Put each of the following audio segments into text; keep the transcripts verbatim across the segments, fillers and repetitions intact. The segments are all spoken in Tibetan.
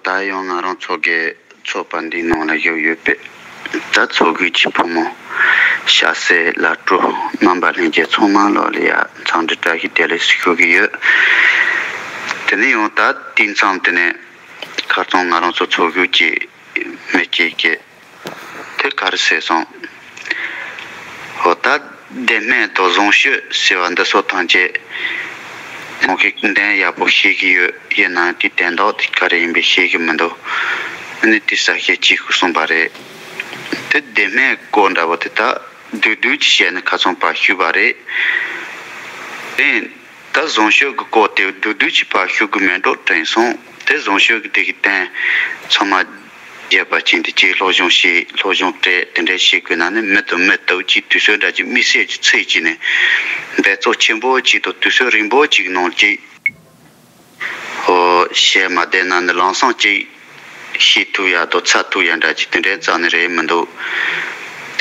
ད་ཡང་ང་རང་ཚོ་གི་ཚོགས་པ་འདིའི་ནང་ལ་བཞུགས་ཡོད་པའི་ད་ཚོགས་དགོས་ཀྱི་ཕོ་མོ་ཤ་ཟས་ལ་སྤྲོ་རྣམ་པ་ལྷན་རྒྱས་ཚང་མ་ལོ་ལ་ཡ་འཚམས་འདྲི་བཀྲ་ཤིས་བདེ་ལེགས་སུ་ཞུ་གི་ཡོད། དེ་ནས་ཡང་ད་དེང་མཚམས་དེ་ནས་ཁ་རྩང་ང་རང་ཚོ་ཚོགས་དགོས་ཀྱི་མི་གཅིག་གིས་དེ་ག་རེ་ཟེར་སོང་། འོ་ད་བདེ་སྨད་དང་བཟང་སྤྱོད་ཟེར་བ་འདི་ཚོ་ཐམས་ཅད་ཁོང་གིས་འདོན་ཡག་པོ་ཤེས་ཀྱི་ཡོད། ཡིན་ནའང་དེའི་དོན་དག་དེ་ག་རེ་ཡིན་པས་ཤེས་ཀྱི་མི་འདུག་ཨ་ནི་དེ་གསལ་བཤད་ཅིག་གསུངས་པ་རེད། དེ་བདེ་སྨད་སྐོར་འདྲ་བོ་དེ་ད་བསྡུས་བསྡུས་ཀྱིས་བཤད་ནས་ཁ་ཚང་པ་ཞུས་པ་རེད། དེ་ད་བཟང་སྤྱོད་ཀྱི་སྐོར་དེ་བསྡུས་བསྡུས་ཀྱིས་ཕར་ཞུ་དགོས་མེད་འགྲོ་དྲན་སོང་། དེ་བཟང་སྤྱོད་ཀྱི་དེ་གི་སྟེང་ཚང་མ་རྒྱས་པ་ཅན་དེ་གཅིག་སློབ་སྦྱོང་བྱེད། སློབ་སྦྱོང་སྤྲད། དེ་འདྲ་བྱེད་དགོས་ན་ནི་མི་དང་མི་ཐུག་གཅིག་དུས་ཚོད་འདྲ་གཅིག་དམིགས་བསལ་གྱི་ཚིག་གཅིག་ནས་འབད་བརྩོན་ཆེན་པོ་གཅིག་དང་དུས་ཚོད་རིང་པོ་གཅིག་ནང་གཅིག་ཨོ་བྱས་མ་བསྡད་ན་ནི་ལམ་སང་གཅིག་ཤེས་ཐུབ་ཡ་དང་ཚར་ཐུབ་ཡ་འདྲ་གཅིག་དེ་འདྲའི་རྩ་ནས་རེད་མི་འདུག་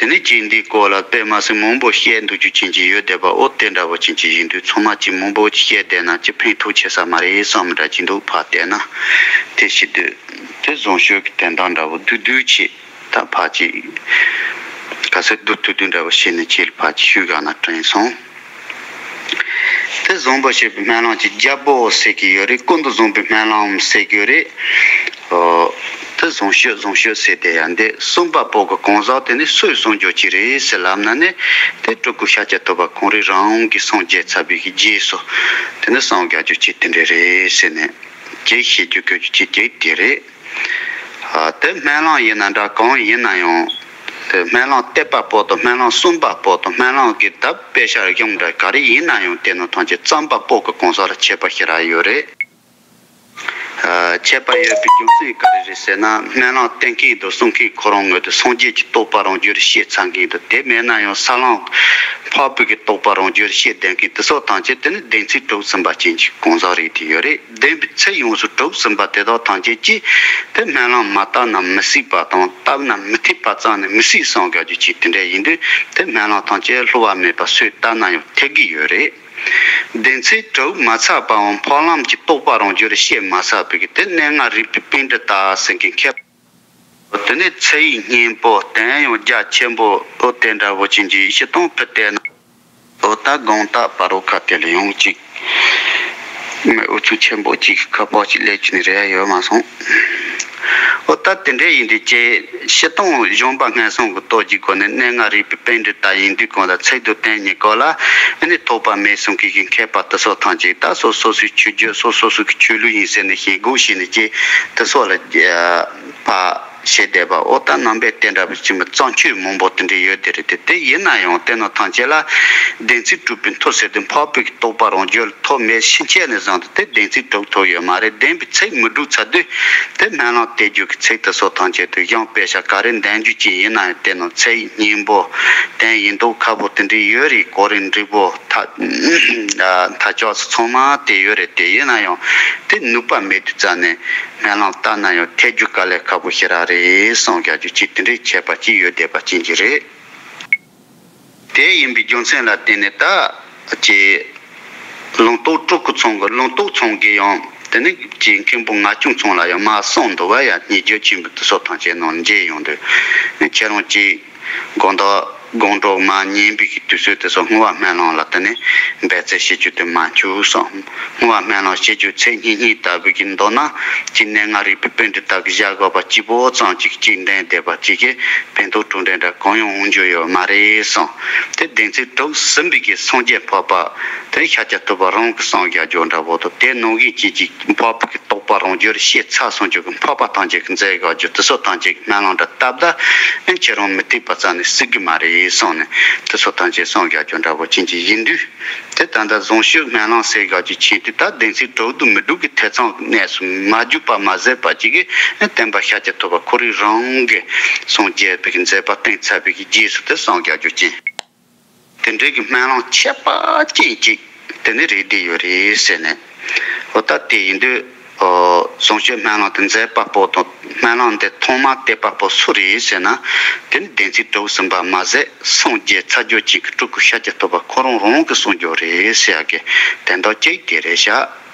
དེ་ནས་ཅིག་འདིའི་སྐོར་ལ་དཔེ་མ་སྲིད་མང་པོ་བཤད་འདུག་རྒྱུ་ཅན་གྱི་ཡོད་བསྡད་པ། ཨོ་དེ་འདྲ་བོ་ཅན་གྱི་ཡིན་དུས་ཚང་མ་ཅིག་མང་པོ་ཅིག་བཤད་བསྡད་ན་ཅིག་ཕན་ཐོགས་ཆེ་ས་མ་རེད་བསམ་འདྲ་གཅིག་འདུག་ཕར་བལྟས་ན་དེ་བྱེད་དུས་དེ་བཟང་སྤྱོད་ཀྱི་དོན་དག་འདྲ་བོ་བསྡུས་བསྡུས་བྱས། ད་ཕར་ཅིག་ག་ཚོད་བསྡུ་ཐུབ་ཐུབ་འདྲ་བོ་བྱས་ནས་ཁྱེད་ལ་ཕར་ཅིག་ཞུས་ག་ན་དྲན་སོང་། དེ་བཟང་པོ་བྱེད་པའི་སྨོན་ལམ་གྱི་རྒྱལ་པོ་ཟེར་གྱི་ཡོད་རེད། ཀུན་ཏུ་བཟང་པོའི་སྨོན་ལམ་ཟེར་གྱི་ཡོད་རེད། ཨོ། དེ་བཟང་སྤྱོད་བཟང་སྤྱོད་ཟེར་དེ་ཡང་འདི་གསུམ་པ་པོ་གི་གང་ཟག་དེ་ནི་སུའི་གསུང་རྒྱུ་ཅིག་རེད་ཟེར་ལབ་ན་ནི་དེ་སྤྲུལ་སྐུ་ཤཱཀྱ་ཐུབ་པ་ཁོང་རང་རང་གིས་སངས་རྒྱས་ཚར་བའི་གི་རྗེས་སུ་དེ་ནི་སངས་རྒྱས་རྒྱུ་ཅིག་དེ་འདྲ་རེད་ཟེར་ནས་ཅིག་བཤད་རྒྱུ་དགོས་རྒྱུ་ཅིག་དེ་དེ་རེད། ཨ། དེ་སྨོན་ལམ་ཡིན་ན་འདྲ་གང་ཡིན་ན་ཡང་། དེ་སྨོན་ལམ་བརྟན་པ་པོ་དང་སྨོན་ལམ་གསུམ་པ་པོ་དང་སྨོན་ལམ་གྱི་ད་དཔེ་ཆ་གཞུང་འདྲ་ག་རེ་ཡིན་ན་ཡང་དེ་ནི་ཐམས་ཅད་བརྩམ་པ་པོ་གི་གང་ཟག་ལ་ཁྱད་པར་ཞེ་དྲག་ཡོད་རེད། ཨ། ཁྱད་པར་ཡོད་པའི་རྒྱུ་མཚན་ག་རེ་རེད་ཟེར་ན། སྨོན་ལམ་བརྟན་མཁན་དང་གསུང་མཁན་ཁོ་རང་ངོས་དུ་སངས་རྒྱས་ཀྱི་རྟོགས་པ་རང་རྒྱུད་ལ་བཤད་ཚར་མཁན་དང་། དེ་མེད་ན་ཡང་ས་ལམ་འཕགས་པའི་གི་རྟོགས་པ་རང་རྒྱུད་ལ་བཤད་བསྡད་མཁན་དེ་ཚོ་ཐམས་ཅད་དེ་ནི་བདེན་ཚིག་གྲུབ་ཟིན་པ་ཅན་གྱི་གང་ཟག་རེད་དེ་ཡོད་རེད། བདེན་པའི་ཚིག་ཡོངས་སུ་གྲུབ་ཟིན་པ་དེ་དག་ཐམས་ཅད་ཀྱིས་དེ་སྨོན་ལམ་མ་བཏབ་ན་མི་སྲིད་པ་དང་། བཏབ་ན་མི་ཐེག་པ་ཙམ་ནི་མི་སྲིད་བསམ་དགའ་རྒྱུ་ཅིག་དེ་འདྲ་ཡིན་དུས་དེ་སྨོན་ལམ་ཐམས་ཅད་བསླུ་བ་མེད་པ་སུས་བཏབ་ན་ཡང་ཐེག་གི་ཡོད་རེད། བདེན་ཚིག་གྲུབ་མ་ཚར་བའམ་འཕགས་ལམ་གྱི་རྟོགས་པ་རང་རྒྱུད་ལ་བཤད་མ་ཚར་བའི་གི་དེ་གནས་ལྔ་རིག་པའི་པཎྜི་ཏ་ཟེར་མཁན་མཁས། དེ་ནས་ཚེ་ཡི་སྙིང་པོ་དེ་ཡང་རྒྱ་ཆེན་པོ་ཨོ་དེ་འདྲ་བོ་ཅན་གྱི་སྤྱིར་བཏང་ཕུད་བལྟས་ན། ཨོ་ད་དགོངས་དག་པ་རོ་ཁ་དེ་ལ་ཡོང་གཅིག་མི་ཨུ་ཚུགས་ཆེན་པོ་གཅིག་ཁ་པར་གཅིག་སླེབས་ཀྱི་ནི་རེད་ཡོད་མ་སོང་། ཨོ་ད་དེ་འདྲ་ཡིན་དུས་ཀྱི་སྤྱིར་བཏང་གཞོན་པ་སྔོན་སོང་གི་སྟོབས་ཀྱི་སྒོ་ནས་གནས་ལྔ་རིག་པའི་པཎྜི་ཏ་ཡིན་དུས་གང་ལ་ཚིག་དང་དོན་གཉིས་ཀ་ལ་ཨ་ནི་ཐོགས་པ་མེད་གསུང་མཁན་གྱི་མཁས་པ་དེ་ཚོ་ཐམས་ཅད་ད་སོ་སོ་སོའི་ཆོས་བརྒྱུད་སོ་སོ་སོ་གི་ཆོས་ལུགས་ཡིན་ཟེར་ནས་ཞེན་ཁོག་བྱས་ནས་ཀྱི་དེ་ཚོ་ལ་ཕ་བྱས་བསྡད་པ། ཨོ་ད་རྣམ་པའི་རྟེན་འདྲ་བོ་ཅིག་མི་བརྩམས་ཆོས་མང་པོ་དེ་འདྲ་ཡོད་དེ་རེད་དེ། དེ་ཡིན་ན་ཡང་དེ་ནི་ཐམས་ཅད་ལ་བདེན་ཚིག་གྲུབ་པའི་མཐུ་ཟེར་དུས་འཕགས་པའི་རྟོགས་པ་རང་རྒྱུད་ལ་ཐོབ་མེད་ཕྱིན་ཆད་ནས་བཟུང་སྟེ་དེ་བདེན་ཚིག་གྲུབ་ཐུབ་ཡོད་མ་རེད། བདེན་པའི་ཚིག་མི་གྲུབ་ཚར་དུས་དེ་སྨོན་ལམ་གཏད་རྒྱུ་གི་ཚིག་དེ་ཚོ་ཐམས་ཅད་དུ་གཞུང་དཔེ་ཆ་ག་རེ་འདོན་རྒྱུ་ཅིག་ཡིན་ན་ཡང་དེ་ནི་ཚེ་ཡི་སྙིང་པོ་དོན་ཡིན་མདོག་ཁ་པོ་དེ་འདྲ་ཡོད་རེད། གོ་རིམ་འགྲིག་པོ་མཐའ་མཐའ་ལྕོགས་སུ་ཚང་མ་དེ་ཡོད་རེད། དེ་ཡིན་ན་ཡང་དེ་ནུས་པ་མེད་དུས་ཙམ་ནས་སྨོན་ལམ་བཏབ་ན་ཡང་ཐེག་རྒྱུ་དཀའ་ལས་ཁག་པོ་ཞེ་དྲག་རེད་བསམ་བཞག་རྒྱུ་ཅིག་དེ་འདྲའི་ཁྱད་པར་ཅིག་ཡོད་བསྡད་པ་ཅན་གྱི་རེད། དེ་ཡིན་པའི་རྒྱུ་མཚན་ལ་བརྟེན་ནས་ད་ཅེ། ལུང་རྟོགས་སྤྲུལ་སྐུ་ཚང་གི་ལུང་རྟོགས་ཚང་གི་ཡང་དེ་ནི་ཅེ་མཁན་པོ་ང་སྐྱོང་ཚང་ལ་ཡང་མ་གསུངས་འདུག་བ། ཡང་སྙན་བརྒྱུད་ཆེན་པོ་དེ་ཚོ་ཐམས་ཅད་ནང་མཇལ་ཡོང་དུས་ཁྱེད་རང་ཅིག་དགོངས་དག་དགོངས་གྲོགས་མ་ཉན་པའི་གི་དུས་ཚོད་དེ་ཚོ་བསྔོ་བ་སྨོན་ལམ་ལ་དེ་ནི་འབད་བརྩོན་བྱེད་རྒྱུ་དེ་མ་འཆུག་སོང་། བསྔོ་བ་སྨོན་ལམ་བྱེད་རྒྱུ་ཚེ་སྔོན་སྔོན་ལྟ་བུའི་གི་མདོར་ན་ཅིག་གནས་ལྔ་རིག་པའི་པཎྜི་ཏ་གི་བཞག་དགོས་པ་གཅིག་པོ་ཙམ་ཅིག་གཅིག་འདོན་བསྡད་པ་ཅིག་གིས་ཕན་ཐོགས་གྲུབ་འབྲས་འདྲ་གང་ཡང་འོང་རྒྱུ་ཡོད་མ་རེད་གསུངས། དེ་བདེན་ཚིག་གྲུབ་ཟིན་པའི་གི་སངས་རྒྱས་འཕགས་པ་དེ་ཤཱཀྱ་ཐུབ་པ་རང་གི་སངས་རྒྱས་རྒྱུ་འདྲ་བོ་དང་། དེ་ནང་བཞིན་གཅིག་གཅིག་འཕགས་པ་གི་རྟོགས་པ་རང་རྒྱུད་ལ་བཤད་ཚར་སོང་རྒྱུ་གི་འཕགས་པ་ཐམས་ཅད་ཀྱི་མཛད་དགོས་རྒྱུ་དེ་ཚོ་ཐམས་ཅད་ཀྱི་སྨོན་ལམ་འདྲ་བཏབ་ད་ཨེ་ཁྱེད་རང་མི་ཐེག་པ་རྩ་ནས་སྲིད་གི་མ་རེད་གསུངས་ནས་དེ་ཚོ་ཐམས་ཅད་སངས་རྒྱས་རྒྱུ་འདྲ་བོ་ཅན་གྱི་ཡིན་དུས། དེ་ད་ལྟ་བཟང་སྤྱོད་སྨོན་ལམ་ཟེར་དགོས་ཀྱི་ཆེད་དུ་ད་བདེན་ཚིག་གྲུབ་དང་མི་གྲུབ་ཀྱི་ཐེ་ཚོམ་གནས་སུ་མ་གྱུར་པ་མ་ཟད་པ་ཅིག་གིས་བསྟན་པ་ཤཱཀྱ་ཐུབ་པ་ཁོ་རང་རང་གི་སངས་རྒྱས་པའི་མཛད་པ་བསྟན་ཚར་བའི་རྗེས་སུ་དེ་སངས་རྒྱས་རྒྱུ་ཅན། དེ་འདྲའི་གི་སྨོན་ལམ་ཁྱད་པར་ཅན་ཅིག་དེ་ནི་རེད་བསྡད་ཡོད་རེད་ཟེར་ནས། འོ་ད་དེ་ཡིན་དུས། ཨོ། བཟང་སྤྱོད་སྨོན་ལམ་དེ་མཛད་པ་པོ་དང་སྨོན་ལམ་དེ་ཐོག་མར་གཏད་པ་པོ་སུ་རེད་ཟེར་ན། དེ་ནི་བདེན་ཚིག་གྲུབ་ཟིན་པ་མ་ཟད་སངས་རྒྱས་ཚར་རྒྱུ་ཅིག་གི་སྤྲུལ་སྐུ་ཤཱཀྱ་ཐུབ་པ་ཁོ་རང་རང་གི་གསུང་རྒྱུ་རེད་ཟེར་ཡག་གི་དོན་དག་གཅིག་དེ་རེད་ཤག་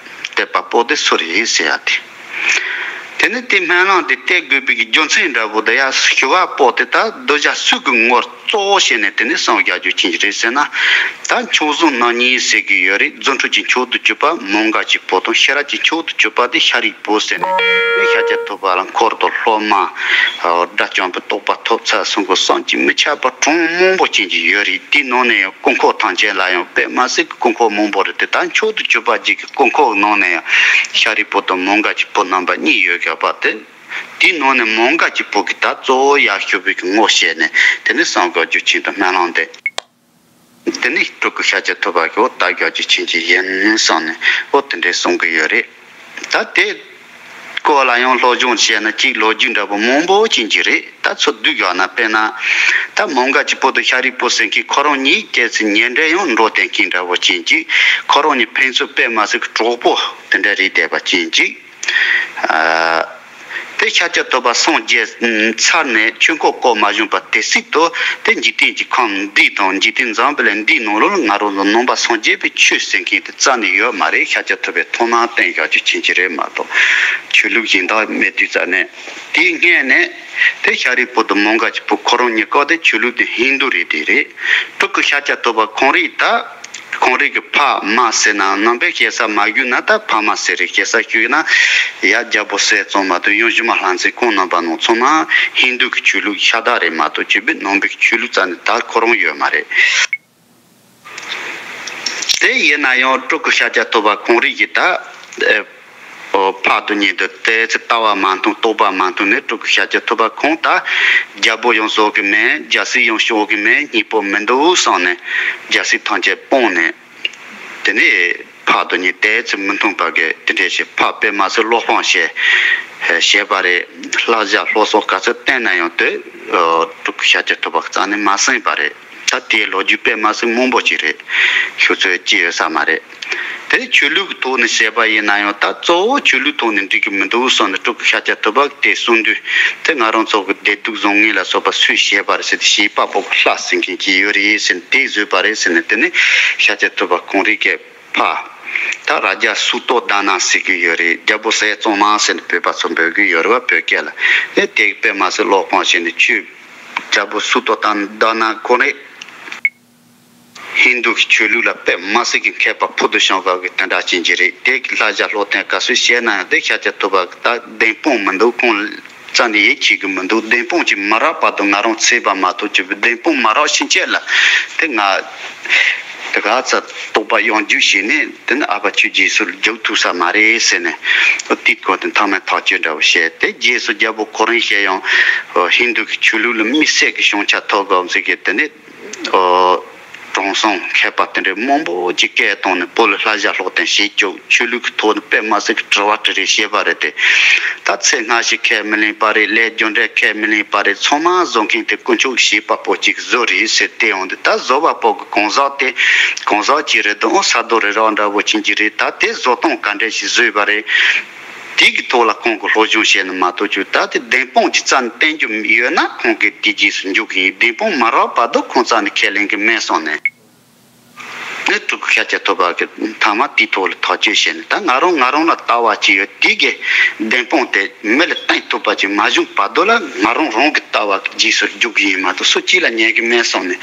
གཏད་པ་པོ་དེ་སུ་རེད་ཟེར་ཡག་དེ། དེ་ནི་དེ་སྨོན་ལམ་དེ་གཏད་དགོས་པའི་གི་རྒྱུ་མཚན་འདྲ་པོ་དེ་ཡང་ཞུ་བ་པོ་དེ་ད་གདུལ་བྱ་སུ་གི་ངོར་གཙོ་བོ་བྱས་ནས་དེ་ནི་གསུང་རྒྱག་རྒྱུ་ཅི་རེད་ཟེར་ན། ད་མཆོག་ཟུང་རྣམ་གཉིས་ཟེར་གི་ཡོད་རེད། རྫུ་འཕྲུལ་གྱི་མཆོག་ཏུ་གྱུར་པ་མོའུ་འགལ་གྱི་བུ་དང་ཤེས་རབ་ཀྱི་མཆོག་ཏུ་གྱུར་པ་དེ་ཤཱ་རིའི་བུ་ཟེར་ནས། དེ་ཤཱཀྱ་ཐུབ་པ་ལ་འཁོར་དང་སློབ་མ། དགྲ་བཅོམ་པའི་རྟོགས་པ་ཐོབ་ཚར་སོང་གི་བསམ་གྱིས་མི་ཁྱབ་པ་གྲངས་མང་པོ་ཅན་གྱི་ཡོད་རེད། དེའི་ནང་ནས་ཡང་སྐུ་འཁོར་ཐམས་ཅད་ལ་ཡང་དཔེ་མ་སྲིད་ཀྱི་སྐུ་འཁོར་མང་པོ་རེད་དེ། ད་མཆོག་ཏུ་གྱུར་པ་གཅིག་གི་སྐུ་འཁོར་གྱི་ནང་ནས་ཡང་ཤཱ་རིའི་བུ་དང་མོའུ་འགལ་གྱི་བུ་རྣམ་པ་གཉིས་ཡོད་པ་དེ། དེའི་ནང་ནས་མོའུ་འགལ་གྱི་བུ་གིས་ད་གཙོ་བོ་ཡར་ཞུ་བའི་གི་ངོ་བཤད་ནས་དེ་ནས་གསུང་རྒྱག་རྒྱུ་ཅི་འདུག་སྨོན་ལམ་དེ། དེ་ནས་སྤྲུལ་སྐུ་ཤཱཀྱ་ཐུབ་པ་གིས་འོ་ད་རྒྱག་རྒྱུ་ཅི་ཅི་ཡིན་བསམ་ནས་འོ་དེ་འདྲས་གསུང་གི་ཡོད་རེད། ད་དེ་སྐོར་ལ་ཡང་སློབ་སྦྱོང་བྱས་ན་གཅིག་ལོ་རྒྱུས་འདྲ་པོ་མང་པོ་ཅན་གྱི་རེད། ད་ཚུར་བསྡུས་བཞག་ན། དཔེར་ན་ད་མོའུ་འགལ་གྱི་བུ་དང་ཤཱ་རིའི་བུ་ཟེར་མཁན་ཁོ་རང་གཉིས་སྐྱེས་ཚེ་ཉེ་འབྲེལ་ཡང་འགྲོ་བསྟན་མཁན་འདྲ་པོ་ཅན་གྱི། ཁོ་རང་གཉིས་ཕན་ཚུན་དཔེ་མ་སྲིད་ཀྱི་གྲོགས་པོ་དེ་འདྲ་རེད་བསྡད་པ་ཅན་གྱི། ཨ། དེ་ཤཱཀྱ་ཐུབ་པ་སངས་རྒྱས་ཚར་ནས་ཆོས་འཁོར་བསྐོར་མ་བྱོན་པ་དེ་སྲིད་དུ་དེ་འཇིག་རྟེན་གྱི་ཁམས་འདི་དང་འཇིག་རྟེན་འཛམ་བུ་གླིང་འདིའི་ནང་ལ་ང་རང་ཚོ་ནང་པ་སངས་རྒྱས་པའི་ཆོས་ཟེར་མཁན་དེ་རྩ་ནས་ཡོད་མ་རེད། ཤཱཀྱ་ཐུབ་པས་ཐོག་མར་བསྟན་བཞག་རྒྱུ་ཅན་གྱི་རེད་མ་གཏོགས། ཆོས་ལུགས་གཞན་དག་མེད་དུས་རྩ་ནས། དེའི་སྔོན་ནས་དེ་ཤཱ་རིའི་བུ་དང་མོའུ་འགལ་གྱི་བུ་ཁོ་རང་གཉིས་ཀ་དེ་ཆོས་ལུགས་དེ་ཧིན་དུ་རེད། དེ་རེད། སྤྲུལ་སྐུ་ཤཱཀྱ་ཐུབ་པ་ཁོང་རང་ད། ཁོང་རང་གི་ཕ་མ་ཟེར་ན་ནང་པའི་བཤད་ས་མ་ཞུས་ན། ད་ཕ་མ་ཟེར་རེད། བཤད་ས་ཞུས་ན་ཡ་རྒྱལ་པོ་ཟས་གཙང་མ་དང་ཡུམ་གཞུག་མ་ལྷ་མཛེས་ཁོང་རྣམ་པ་རྣམས་ཚང་མ་ཧིན་དུ་གི་ཆོས་ལུགས་ཤ་སྟག་རེད་མ་གཏོགས་ཆོས་པའི་ནང་པའི་ཆོས་ལུགས་རྩ་ནས་ད་ཁོ་རང་ཡོད་མ་རེད། དེ་ཡིན་ན་ཡང་སྤྲུལ་སྐུ་ཤཱཀྱ་ཐུབ་པ་ཁོང་རང་གིས་ད། ཨེ། ཨོ། ཕ་དང་གཉིས་དེ་ཏོག་ཙམ་ལྟ་བ་མ་མཐུན་རྟོགས་པ་མ་མཐུན་ནས་སྤྲུལ་སྐུ་ཤཱཀྱ་ཐུབ་པ་ཁོང་ད་རྒྱལ་པོ་ཡང་བཟོ་གི་མེད། རྒྱལ་སྲིད་ཡང་སྐྱོང་གི་མེད། སྙིང་པོ་མི་འདུག་བསམ་ནས་རྒྱལ་སྲིད་ཐམས་ཅད་སྤངས་ནས། དེ་ནས་ཕ་དང་གཉིས་ཏོག་ཙམ་མི་མཐུན་པ་གི་དེ་འདྲས་བྱས། ཕ་དཔེ་མ་སྲིད་བློ་ཕམ་བྱས། བྱས་པ་རེད། བསླབ་བྱ་སློབ་གསོ་ག་ཚོད་བསྟན་ན་ཡང་དེ་སྤྲུལ་སྐུ་ཤཱཀྱ་ཐུབ་པ་རྩ་ནས་མ་གསན་པ་རེད། ད་དེའི་ལོ་རྒྱུས་དཔེ་མ་སྲིད་མང་པོ་ཅིག་རེད། ཤོད་ཚོད་ཅི་ཡོད་ས་མ་རེད། དེ་ཆོས་ལུགས་ཀྱི་ཐོག་ནས་བཤད་པ་ཡིན་ན་ཡང་ད་གཙོ་བོ་ཆོས་ལུགས་ཐོག་ནས་འགྲིག་གི་མི་འདུག་བསམ་ནས་སྤྲུལ་སྐུ་ཤཱཀྱ་ཐུབ་པ་གིས་དེ་གསུང་དུས། དེ་ང་རང་ཚོ་གི་བདེ་སྡུག་བཟང་ངན་ལ་སོགས་པ་སུས་བྱས་པ་རེད་ཟེར་ཏེ་བྱིས་པ་པོ་གི་ལྷ་ཟེར་མཁན་ཅིག་ཡོད་རེད་ཟེར་ནས་དེ་བཟོས་པ་རེད་ཟེར་ནས། དེ་ནས་ཤཱཀྱ་ཐུབ་པ་ཁོང་རང་གི་ཕ་ད་རཱ་ཛ་སུ་ཏོ་དྷ་ན་ཟེར་གི་ཡོད་རེད། རྒྱལ་པོ་ཟས་གཙང་མ་ཟེར་ནས་བོད་པ་ཚོ་འབོད་གི་ཡོད་རེད་བ། བོད་སྐད་ལ། དེ་དེ་དཔེ་མ་སྲིད་བློ་ཕམ་བྱས་ནས་ཆོས། རྒྱལ་པོ་སུ་ཏོ་དྷ་ན་ཁོང་རང་ཧིན་དུ་གི་ཆོས་ལུགས་ལ་དཔེ་མ་སྲིད་ཀྱི་མཁས་པ་ཕུལ་དུ་བྱུང་བ་གི་དེ་འདྲ་ཅན་ཅིག་རེད། དེ་གི་བསླབ་བྱ་སློབ་སྟོན་ག་ཚོད་བྱས་ན་ཡང་དེ་ཤཱཀྱ་ཐུབ་པ་གི་ད་བདེན་དཔང་མི་འདུག་ཁོང་རྩ་ནས་ཡིད་ཆེས་གི་མི་འདུག་བདེན་དཔང་ཅིག་མ་རག་བར་དུ་ང་རང་ཚད་པ་མ་གཏོགས་ཅིག་བདེན་དཔང་མ་རག་ཕྱིན་ཆད་ལ་དེ་ང་དེ་ག་ཚ་རྟོགས་པ་ཡང་འཇུག་བྱས་ནས། དེ་ནི་ཨ་ཕ་ཁྱོད་རྗེས་སུ་འཇུག་ཐུབ་ས་མ་རེད་ཟེར་ནས། དེའི་སྐོར་དུ་མཐའ་མའི་ཐག་གཅོད་འདྲ་བོ་བྱས། དེ་རྗེས་སུ་རྒྱལ་པོ་ཁོ་རང་གིས་ཡང་ཧིན་དུ་གི་ཆོས་ལུགས་ལ་དམིགས་བསལ་གྱི་བྱང་ཆ་ཐོབ་དགོས་ཟེར་གི། དེ་ནས་ཨོ། དྲང་སྲོང་མཁས་པ་དེ་འདྲའི་མང་པོ་ཅིག་སྐད་བཏང་ནས་བོད་ལ་བསླབ་བྱ་སློབ་སྟོན་བྱེད་བཅུག་ཆོས་ལུགས་ཀྱི་ཐོག་ནས་དཔེ་མ་སྲིད་ཀྱི་དྲི་བ་དྲི་རེས་བྱས་པ་རེད་དེ། ད་ཚེ་སྔ་ཕྱི་ཁས་མི་ལེན་པ་རེད། ལས་རྒྱུ་འབྲས་ཁས་མི་ལེན་པ་རེད། ཚང་མ་བཟོ་མཁན་དེ་དཀོན་མཆོག་གི་བྱིས་པ་པོ་ཅིག་བཟོས་རེད་ཟེར། དེ་ཡོང་དུས་ད་བཟོ་བ་པོ་གི་གང་ཟག་དེ་གང་ཟག་ཅིག་རེད་དང་། ཨོ། ས་རྡོ་རི་རབ་འདྲ་བོ་ཅན་ཅིག་རེད། ད་དེ་བཟོ་སྟངས་ག་འདྲ་ཞིག་བཟོས་པ་རེད། དེ་གི་ཐོག་ལ་ཁོང་གིས་སློབ་སྦྱོང་བྱས་ནས་མ་གཏོགས་ཅིག་ད་དེ་བདེན་དཔང་ཅིག་རྩ་ནས་བསྟན་རྒྱུ་ཡོད་ན་ཁོང་གིས་དེ་རྗེས་སུ་འཇུག་གི་ཡིན། བདེན་དཔང་མ་རག་བར་དུ་ཁོང་རྩ་ནས་ཁས་ལེན་གི་མེད་བསམ་ནས། ནི་སྤྲུལ་སྐུ་ཤཱཀྱ་ཐུབ་པ་གིས་མཐའ་མ་དེའི་ཐོག་ལ་ཐག་གཅོད་བྱས་ནས། ད་ང་རང་ང་རང་ལ་ལྟ་བ་ཅིག་ཡོད། དེ་གི་བདེན་དཔང་དེ་མི་ལ་བསྟན་ཐུབ་པ་ཅིག་མ་བྱུང་བར་དུ་ལ་ང་རང་རང་གི་ལྟ་བ་གི་རྗེས་སུ་འཇུག་གི་ཡིན་མ་གཏོགས་སུ་གཅིག་ལ་ཉན་གི་མེད་བསམ་ནས།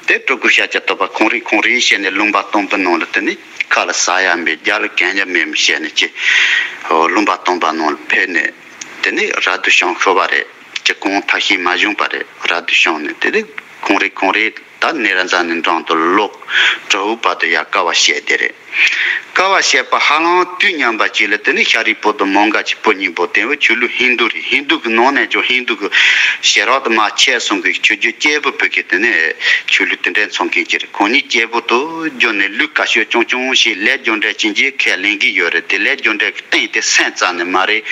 དེ་སྤྲུལ་སྐུ་ཤཱཀྱ་ཐུབ་པ་ཁོང་རང་ཁོང་རང་བྱས་ནས་ལུང་པ་སྟོང་པའི་ནང་ལ། དེ་ནི་ཁ་ལ་ཟ་ཡ་མེད། རྒྱབ་ལ་གན་ཡ་མེད་མི་བྱས་ནས་ཅི། ལུང་པ་སྟོང་པ་ནང་ལ་ཕེབས་ནས། དེ་ནས་རབ་ཏུ་བྱུང་ཤོར་བ་རེད། ཅི་གང་ཐབས་ཤེས་མ་བྱུང་བ་རེད། རབ་ཏུ་བྱུང་ནས་དེ་ནས་ཁོང་རང་ཁོང་རང་ད་ནེ་རཉྫ་ནས་འབྲངས་ཏེ་ལོ་དྲུག་བར་དུ་ཡ་དཀའ་བ་སྤྱད་དེ་རེད། དཀའ་བ་སྤྱད་པ་ཧ་ལམ་དུས་མཉམ་པ་ཅིག་ལ། དེ་ནས་ཤཱ་རིའི་བུ་དང་མོའུ་འགལ་གྱི་བུ་གཉིས་པོ་དེ་བས་ཆོས་ལུགས་ཧིན་དུ་རེད། ཧིན་དུ་གི་ནང་ནས་ཀྱང་ཧིན་དུ་གི་ཞེ་དྲག་ཏུ་མ་ཆད་སོང་གི་ཆོས་བརྒྱུད་སྐྱེས་བུ་བོད་ཀྱི་དེ་ནས་ཆོས་ལུགས་དེ་འདྲ་འཚོང་མཁན་ཅིག་རེད། ཁོང་གཉིས་སྐྱེས་བུ་དུ་གྱུར་ནས་ལུས་དཀའ་སྤྱད་རྐྱང་རྐྱང་བྱས། ལས་རྒྱུ་འབྲས་ཅན་གྱི་ཁས་ལེན་གྱི་ཡོད་རེད་དེ། ལས་རྒྱུ་འབྲས་ཀྱི་སྟེང་དེ་སེམས་རྩ་ནས་མ་རེད།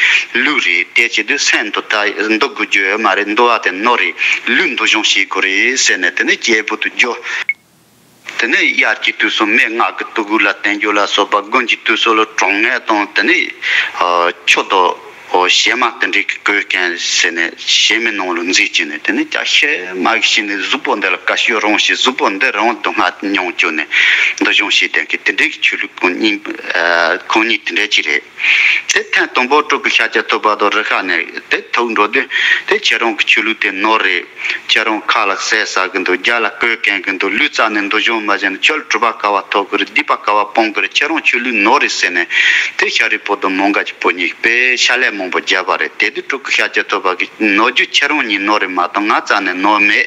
ལུས་རེད། དེ་བྱེད་དུས་སེམས་འདུལ་ད་འདུལ་དགོས་རྒྱུ་ཡོད་མ་རེད། འདུལ་བ་དེ་ནོར་རེད། ལུས་འདུལ་སྦྱོང་བྱེད་དགོས་རེད་ཟེར་ནས། དེ་ནས་སྐྱེས་བུ་དུ་གྱུར། དེ་ནས་དབྱར་གྱི་དུས་སུ་མི་ལྔ་གི་ཐུགས་ཁུར་ལ་བརྟེན་རྒྱུ་ལ་སོགས་པ། དགུན་གྱི་དུས་སུ་ལ་གྲང་ངར་དང་། དེ་ནས་ཆུ་དང་ ཨོ་བྱེ་མ་དེ་འདྲའི་གི་གོས་གན་ཟེར་ནས་བྱེ་མའི་ནང་ལ་འཛུལ་བྱས་ནས། དེ་ནས་ཀྱང་ཤེད་མ་གི་ཤི་ནས་གཟུགས་པོ་འདི་ལ་དཀའ་སྤྱད་རུང་ཞིག་གཟུགས་པོ་འདི་རང་སྡུག་བསྔལ་མྱོང་བཅུག་ནས་འདུ་སྦྱོང་བྱས་བསྡད་མཁན་དེ་འདྲའི་གི་ཆོས་ལུགས་ཁོང་གཉིས་ཨ་ཁོང་གཉིས་དེ་འདྲ་ཅིག་རེད། དེ་ཐེངས་དང་པོ་སྤྲུལ་སྐུ་ཤཱཀྱ་ཐུབ་པ་དང་རུ་ཁག་ནས་དེ་ཐུག་འགྲོ་དུས། དེ་ཁྱེད་རང་གི་ཆོས་ལུགས་དེ་ནོར་རེད། ཁྱེད་རང་ཁ་ལ་ཟས་ཟ་གི་འདུག་རྒྱབ་ལ་གོས་གོན་གི་འདུག་ལུས་རྩ་ནས་འདུ་སྦྱོང་མ་བྱས་ན་ཁྱོད་ལ་གྲུབ་པ་དཀའ་བ་ཐོབ་གི་རེད། སྡིག་པ་དཀའ་བ་སྤོང་གི་རེད། ཁྱེད་རང་ཆོས་ལུགས་ནོར་རེད་ཟེར་ནས། དེ་ཤཱ་རིའི་བུ་དང་མོའུ་འགལ་གྱི་བུ་གཉིས་དཔེ་ཕྱག་ལས་མང་པོ་བརྒྱབ་པ་རེད། དེ་དུས་སྤྲུལ་སྐུ་ཤཱཀྱ་ཐུབ་པ་གིས། ནོར་རྒྱུ་ཁྱེད་རང་གཉིས་ནོར་རེད་མ་གཏོགས་ང་རྩ་ནས་ནོར་མེད།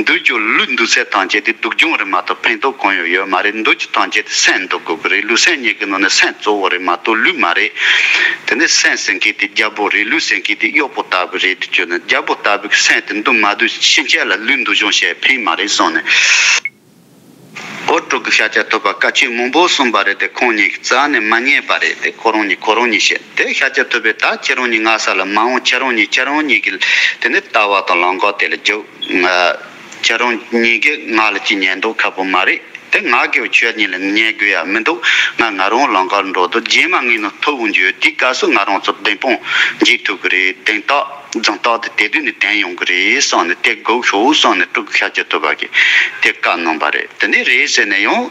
འདུག་རྒྱུ་ལུས་འདུག་ཚད་ཐམས་ཅད་དེ་སྡུག་སྦྱོང་རེད་མ་གཏོགས་ཕན་ཐོགས་གང་ཡང་ཡོད་མ་རེད། འདུག་རྒྱུ་ཐམས་ཅད་དེ་སེམས་འདུག་དགོས་ཀྱི་རེད། ལུས་སེམས་གཉིས་ཀྱི་ནང་ནས་སེམས་གཙོ་བོ་རེད་མ་གཏོགས་ལུས་མ་རེད། དེ་ནས་སེམས་ཟེར་མཁན་དེ་རྒྱལ་པོ་རེད། ལུས་ཟེར་མཁན་དེ་གཡོག་པོ་ལྟ་བུ་རེད། དེ་བྱས་ན་རྒྱལ་པོ་ལྟ་བུ་གི་སེམས་དེ་འདུག་མ་འདུག་ཕྱིན་ཆད་ལ་ལུས་འདུག་སྦྱོང་བྱས་ཕན་མ་རེད་གསུངས་ནས། ཨོ་སྤྲུལ་སྐུ་ཤཱཀྱ་ཐུབ་པ་བཀའ་ཆོས་མང་པོ་གསུངས་པ་རེད་དེ། ཁོང་གཉིས་ཀྱིས་རྩ་ནས་མ་ཉན་པ་རེད་དེ། ཁོ་རང་གཉིས་ཁོ་རང་གཉིས་བཤད་དེ། ཤཱཀྱ་ཐུབ་པས་ད་ཁྱེད་རང་གཉིས་ང་ས་ལ་མ་འོང་། ཁྱེད་རང་གཉིས་ཁྱེད་རང་གཉིས་ཀྱི་དེ་ནས་ལྟ་བ་དང་ལམ་ཁ་དེ་ལ་རྒྱུགས། ང་ཁྱེད་རང་གཉིས་ཀྱིས་ང་ལ་ཅི་ཉན་འདུག་ཁག་པོ་མ་རེད་དེ། ང་གིས་ཁྱོད་གཉིས་ལ་ཉན་དགོས་ཡ་མི་འདུག་ང་ང་རང་ལམ་ཁར་འགྲོ་འདུག་རྗེས་མ་ངའི་ནང་ཐུག་འོང་རྒྱུ་ཡོད། དེའི་སྐབས་སུ་ང་རང་ཚོ་བདེན་དཔང་འཇལ་ཐུབ་ཀྱི་རེད། བདེན་རྟགས་རྫུན་རྟགས་དེ་དེ་དུས་ནས་བསྟན་ཡོང་གི་རེད་གསུངས་ནས། དེ་སྒུག་ཤོག་གསུངས་ནས་སྤྲུལ་སྐུ་ཤཱཀྱ་ཐུབ་པ་གིས་དེ་བཀའ་གནང་བ་རེད། དེ་ནས་རེད་ཟེར་ནས་ཡང་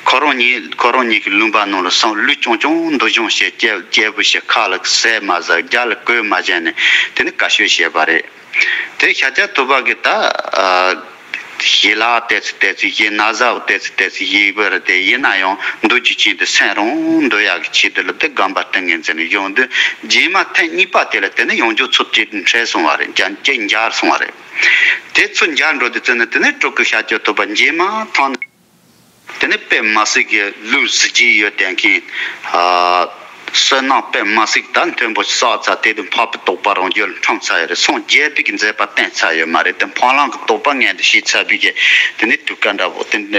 ཁོ་རང་གཉིས་ཁོ་རང་གཉིས་ཀྱི་ལུང་པ་ནང་ལ་སོང་། ལུས་རྐྱང་རྐྱང་འདུ་སྦྱོང་བྱས། སྐྱེ་སྐྱེས་བུ་བྱས། ཁ་ལ་ཟས་མ་ཟ། རྒྱབ་ལ་གོས་མ་བྱས་ནས་དེ་ནས་དཀའ་སྤྱད་བྱས་པ་རེད། དེ་ཤཱཀྱ་ཐུབ་པ་གིས་ད་ཨ་ཞི་ལ་བལྟས་ཚེ་བལྟས་ཚེ་ཞི། ན་བཟའ་བོ་བལྟས་ཚེ་བལྟས་ཚེ་ཞི་བར་དེ་ཡིན་ན་ཡང་འདུག་རྒྱུ་ཅན་དེ་སེམས་རང་འདུལ་ཡག་གི་ཆེད་དུ་ལ་དེ་དགོན་པ་ཏིང་ངེ་འཛིན་ལ་ཡོང་དུས། རྗེས་མ་ཐེངས་གཉིས་པ་དེ་ལ་དེ་ནས་ཡོང་རྒྱུ་ཚུར་བཅད་འཕྲལ་སོང་བ་རེད། འཇར་བཅད་འཇར་སོང་བ་རེད། དེ་ཚུར་འཇར་འགྲོ་དུས་ཙམ་ནས་དེ་ནས་སྤྲུལ་སྐུ་ཤཱཀྱ་ཐུབ་པ་རྗེས་མ་ཐང་ནས། དེ་ནས་དཔེ་མ་སྲིད་ཀྱི་ལུས་གཟི་བརྗིད་ཡོད་བསྡད་མཁན། ཨ། བསོད་ནམས་དཔེ་མ་སྲིད་ད་མཐོན་པོ་བསགས་ཚར། དེ་དུས་འཕགས་པའི་རྟོགས་པ་རང་རྒྱུད་ལ་འཁྲུངས་ཚར་ཡོད་རེད། སངས་རྒྱས་པའི་གི་མཛད་པ་བསྟན་ཚར་ཡོད་མ་རེད་དེ། འཕགས་ལམ་གྱི་རྟོགས་པ་མངོན་དུ་བྱས་ཚར་བའི་གི་དེ་ནས་དུས་སྐབས་འདྲ་བོ་དེ། ད་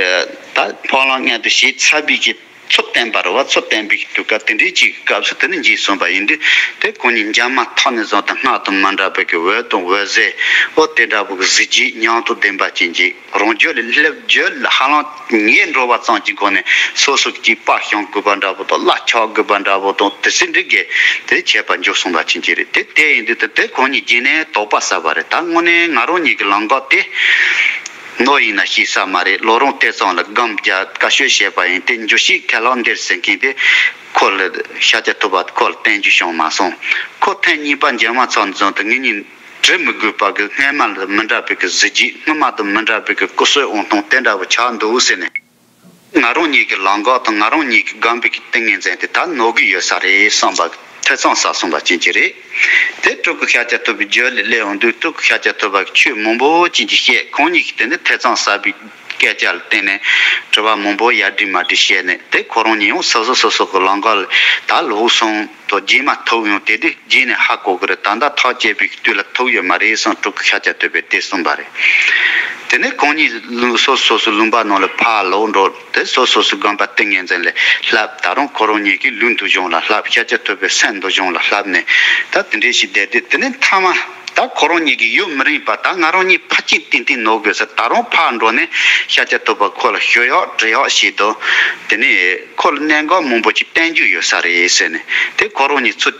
འཕགས་ལམ་མངོན་དུ་བྱས་ཚར་བའི་གི་ཚུལ་བསྟན་པ་རེད་བ། ཚུལ་བསྟན་པའི་གི་དུས་སྐབས་དེ་འདྲའི་ཅིག་གི་སྐབས་སུ་དེ་ནས་འཇིག་སོང་བ་ཡིན་དུས། དེ་ཁོང་གཉིས་འཇར་མ་ཐག་ནས་བཟུང་སྟེ་སྔར་དང་མི་འདྲ་བའི་གི་འོད་དང་འོད་ཟེར། འོ་དེ་འདྲ་བོ་གི་གཟི་བརྗིད་མྱང་དང་ལྡན་པ་ཅན་གྱི། རང་རྒྱུད་ལ་སླེབས་རྒྱུ་ལ་ཧ་ལམ་ངེས་འགྲོ་བ་ཙམ་གྱི་སྒོ་ནས་སོ་སོ་གཅིག་པར་བཞེངས་དགོས་པ་འདྲ་པོ་དང་། བླ་ཆགས་དགོས་པ་འདྲ་པོ་དང་། དེ་ཚེ་འགྲིག་གི་དེ་ཁྱད་པར་འཇུག་སོང་བ་ཅན་གྱི་རེད་དེ། དེ་ཡིན་དུས་དེ་དེ་ཁོང་གཉིས་རྗེས་ནས་དོགས་པ་ཟ་བ་རེད། ད་དངོས་གནས་ང་རང་གཉིས་ཀྱི་ལམ་ཁ་དེ་ནོར་ཡིན་ན་ཤེས་ས་མ་རེད། ལོ་རང་དེ་ཙམ་ལ་སྒོམ་རྒྱག་དཀའ་སྤྱད་བྱས་པ་ཡིན་ཏེ། འགྱུར་ཞིག་ཁས་བླངས་འདིར་ཟེར་མཁན་དེ་ཁོ་ལ་ཤཱཀྱ་ཐུབ་པ་ཁོ་ལ་བསྟན་རྒྱུ་བྱུང་མ་སོང་། ཁོ་ཐེངས་གཉིས་པ་འཇར་མ་ཚང་འཛོམས་དུས་ངེད་གཉིས། བྲི་མི་དགོས་པ་གི་སྔོན་མ་ལ་མི་འདྲ་བའི་གི་གཟི་བརྗིད། སྔོན་མ་དང་མི་འདྲ་བའི་གི་སྐུ་གསོལ་འོང་སྟངས་དེ་འདྲ་བོ་ཆགས་འདུག་ཟེར་ནས། ང་རང་གཉིས་ཀྱི་ལམ་ཁ་དང་ང་རང་གཉིས་ཀྱི་སྒོམ་པའི་གི་ཏིང་ངེ་འཛིན་དེ་ད་ནོར་གི་ཡོད་ས་རེད་བསམ་པ་ཐེ་ཚོམ་ཟ་སོང་བ་ཅན་གྱི་རེད། དེ་སྤྲུལ་སྐུ་ཤཱཀྱ་ཐུབ་པའི་རྒྱུད་ལ་སླེབས་འོང་དུས་སྤྲུལ་སྐུ་ཤཱཀྱ་ཐུབ་པ་གིས་ཆོས་མང་པོ་ཅན་གྱི་བཤད། ཁོང་གཉིས་ཀྱིས་དེ་ནི་ཐེ་ཚོམ་ཟ་བའི་སྐད་ཆ་ལ་བརྟེན་ནས་དྲི་བ་མང་པོ་ཡར་དྲི་མར་དྲི་བྱས་ནས། དེ་ཁོ་རང་གཉིས་ཡང་སོ་སོ་སོ་སོ་གི་ལམ་ཁ་ལ་ད་ལོག་སོང་དང་། རྗེས་མ་ཐུག་ཡང་དེ་དུས་རྗེས་ནས་ཧ་གོ་གི་རེད། ད་ལྟ་ཐག་བཅད་པའི་དུས་ལ་ཐུག་ཡོད་མ་རེད་གསུངས། སྤྲུལ་སྐུ་ཤཱཀྱ་ཐུབ་པས་དེ་གསུངས་པ་རེད། དེ་ནས་ཁོང་གཉིས་ལུང་སོ་སོ་སོ་ལུང་པ་ནང་ལ་ཕར་ལོག་འགྲོ་དེ། སོ་སོ་སོ་སྒོམ་པ་ཏིང་ངེ་འཛིན་ལ་བསླབས། ད་རུང་ཁོ་རང་གཉིས་ཀྱིས་ལུས་འདུ་སྦྱོང་ལ་བསླབས། ཤཱཀྱ་ཐུབ་པས་སེམས་འདུ་སྦྱོང་ལ་བསླབས་ནས། ད་དེ་འདྲའི་ཞིག་བསྡད་དེ། དེ་ནས་མཐའ་མ་ད་ཁོ་རང་གཉིས་ཀྱིས་ཡུན་མི་རིང་བར་ད་ང་རང་གཉིས་ཕར་ཕྱིན་ཏན་ཏན་ནོར་དགོས་ཟེར། ད་རུང་ཕར་འགྲོ་ནས་ཤཱཀྱ་ཐུབ་པ་ཁོ་ལ་ཞུ་ཡག་དྲི་ཡག་བྱས་དང་། དེ་ནས་ཁོ་ལ་གནད་འགག་མང་པོ་ཅིག་བསྟན་རྒྱུ་ཡོད་ས་རེད་ཟེར་ནས། དེ་ཁོ་རང་གཉིས་ཚུར་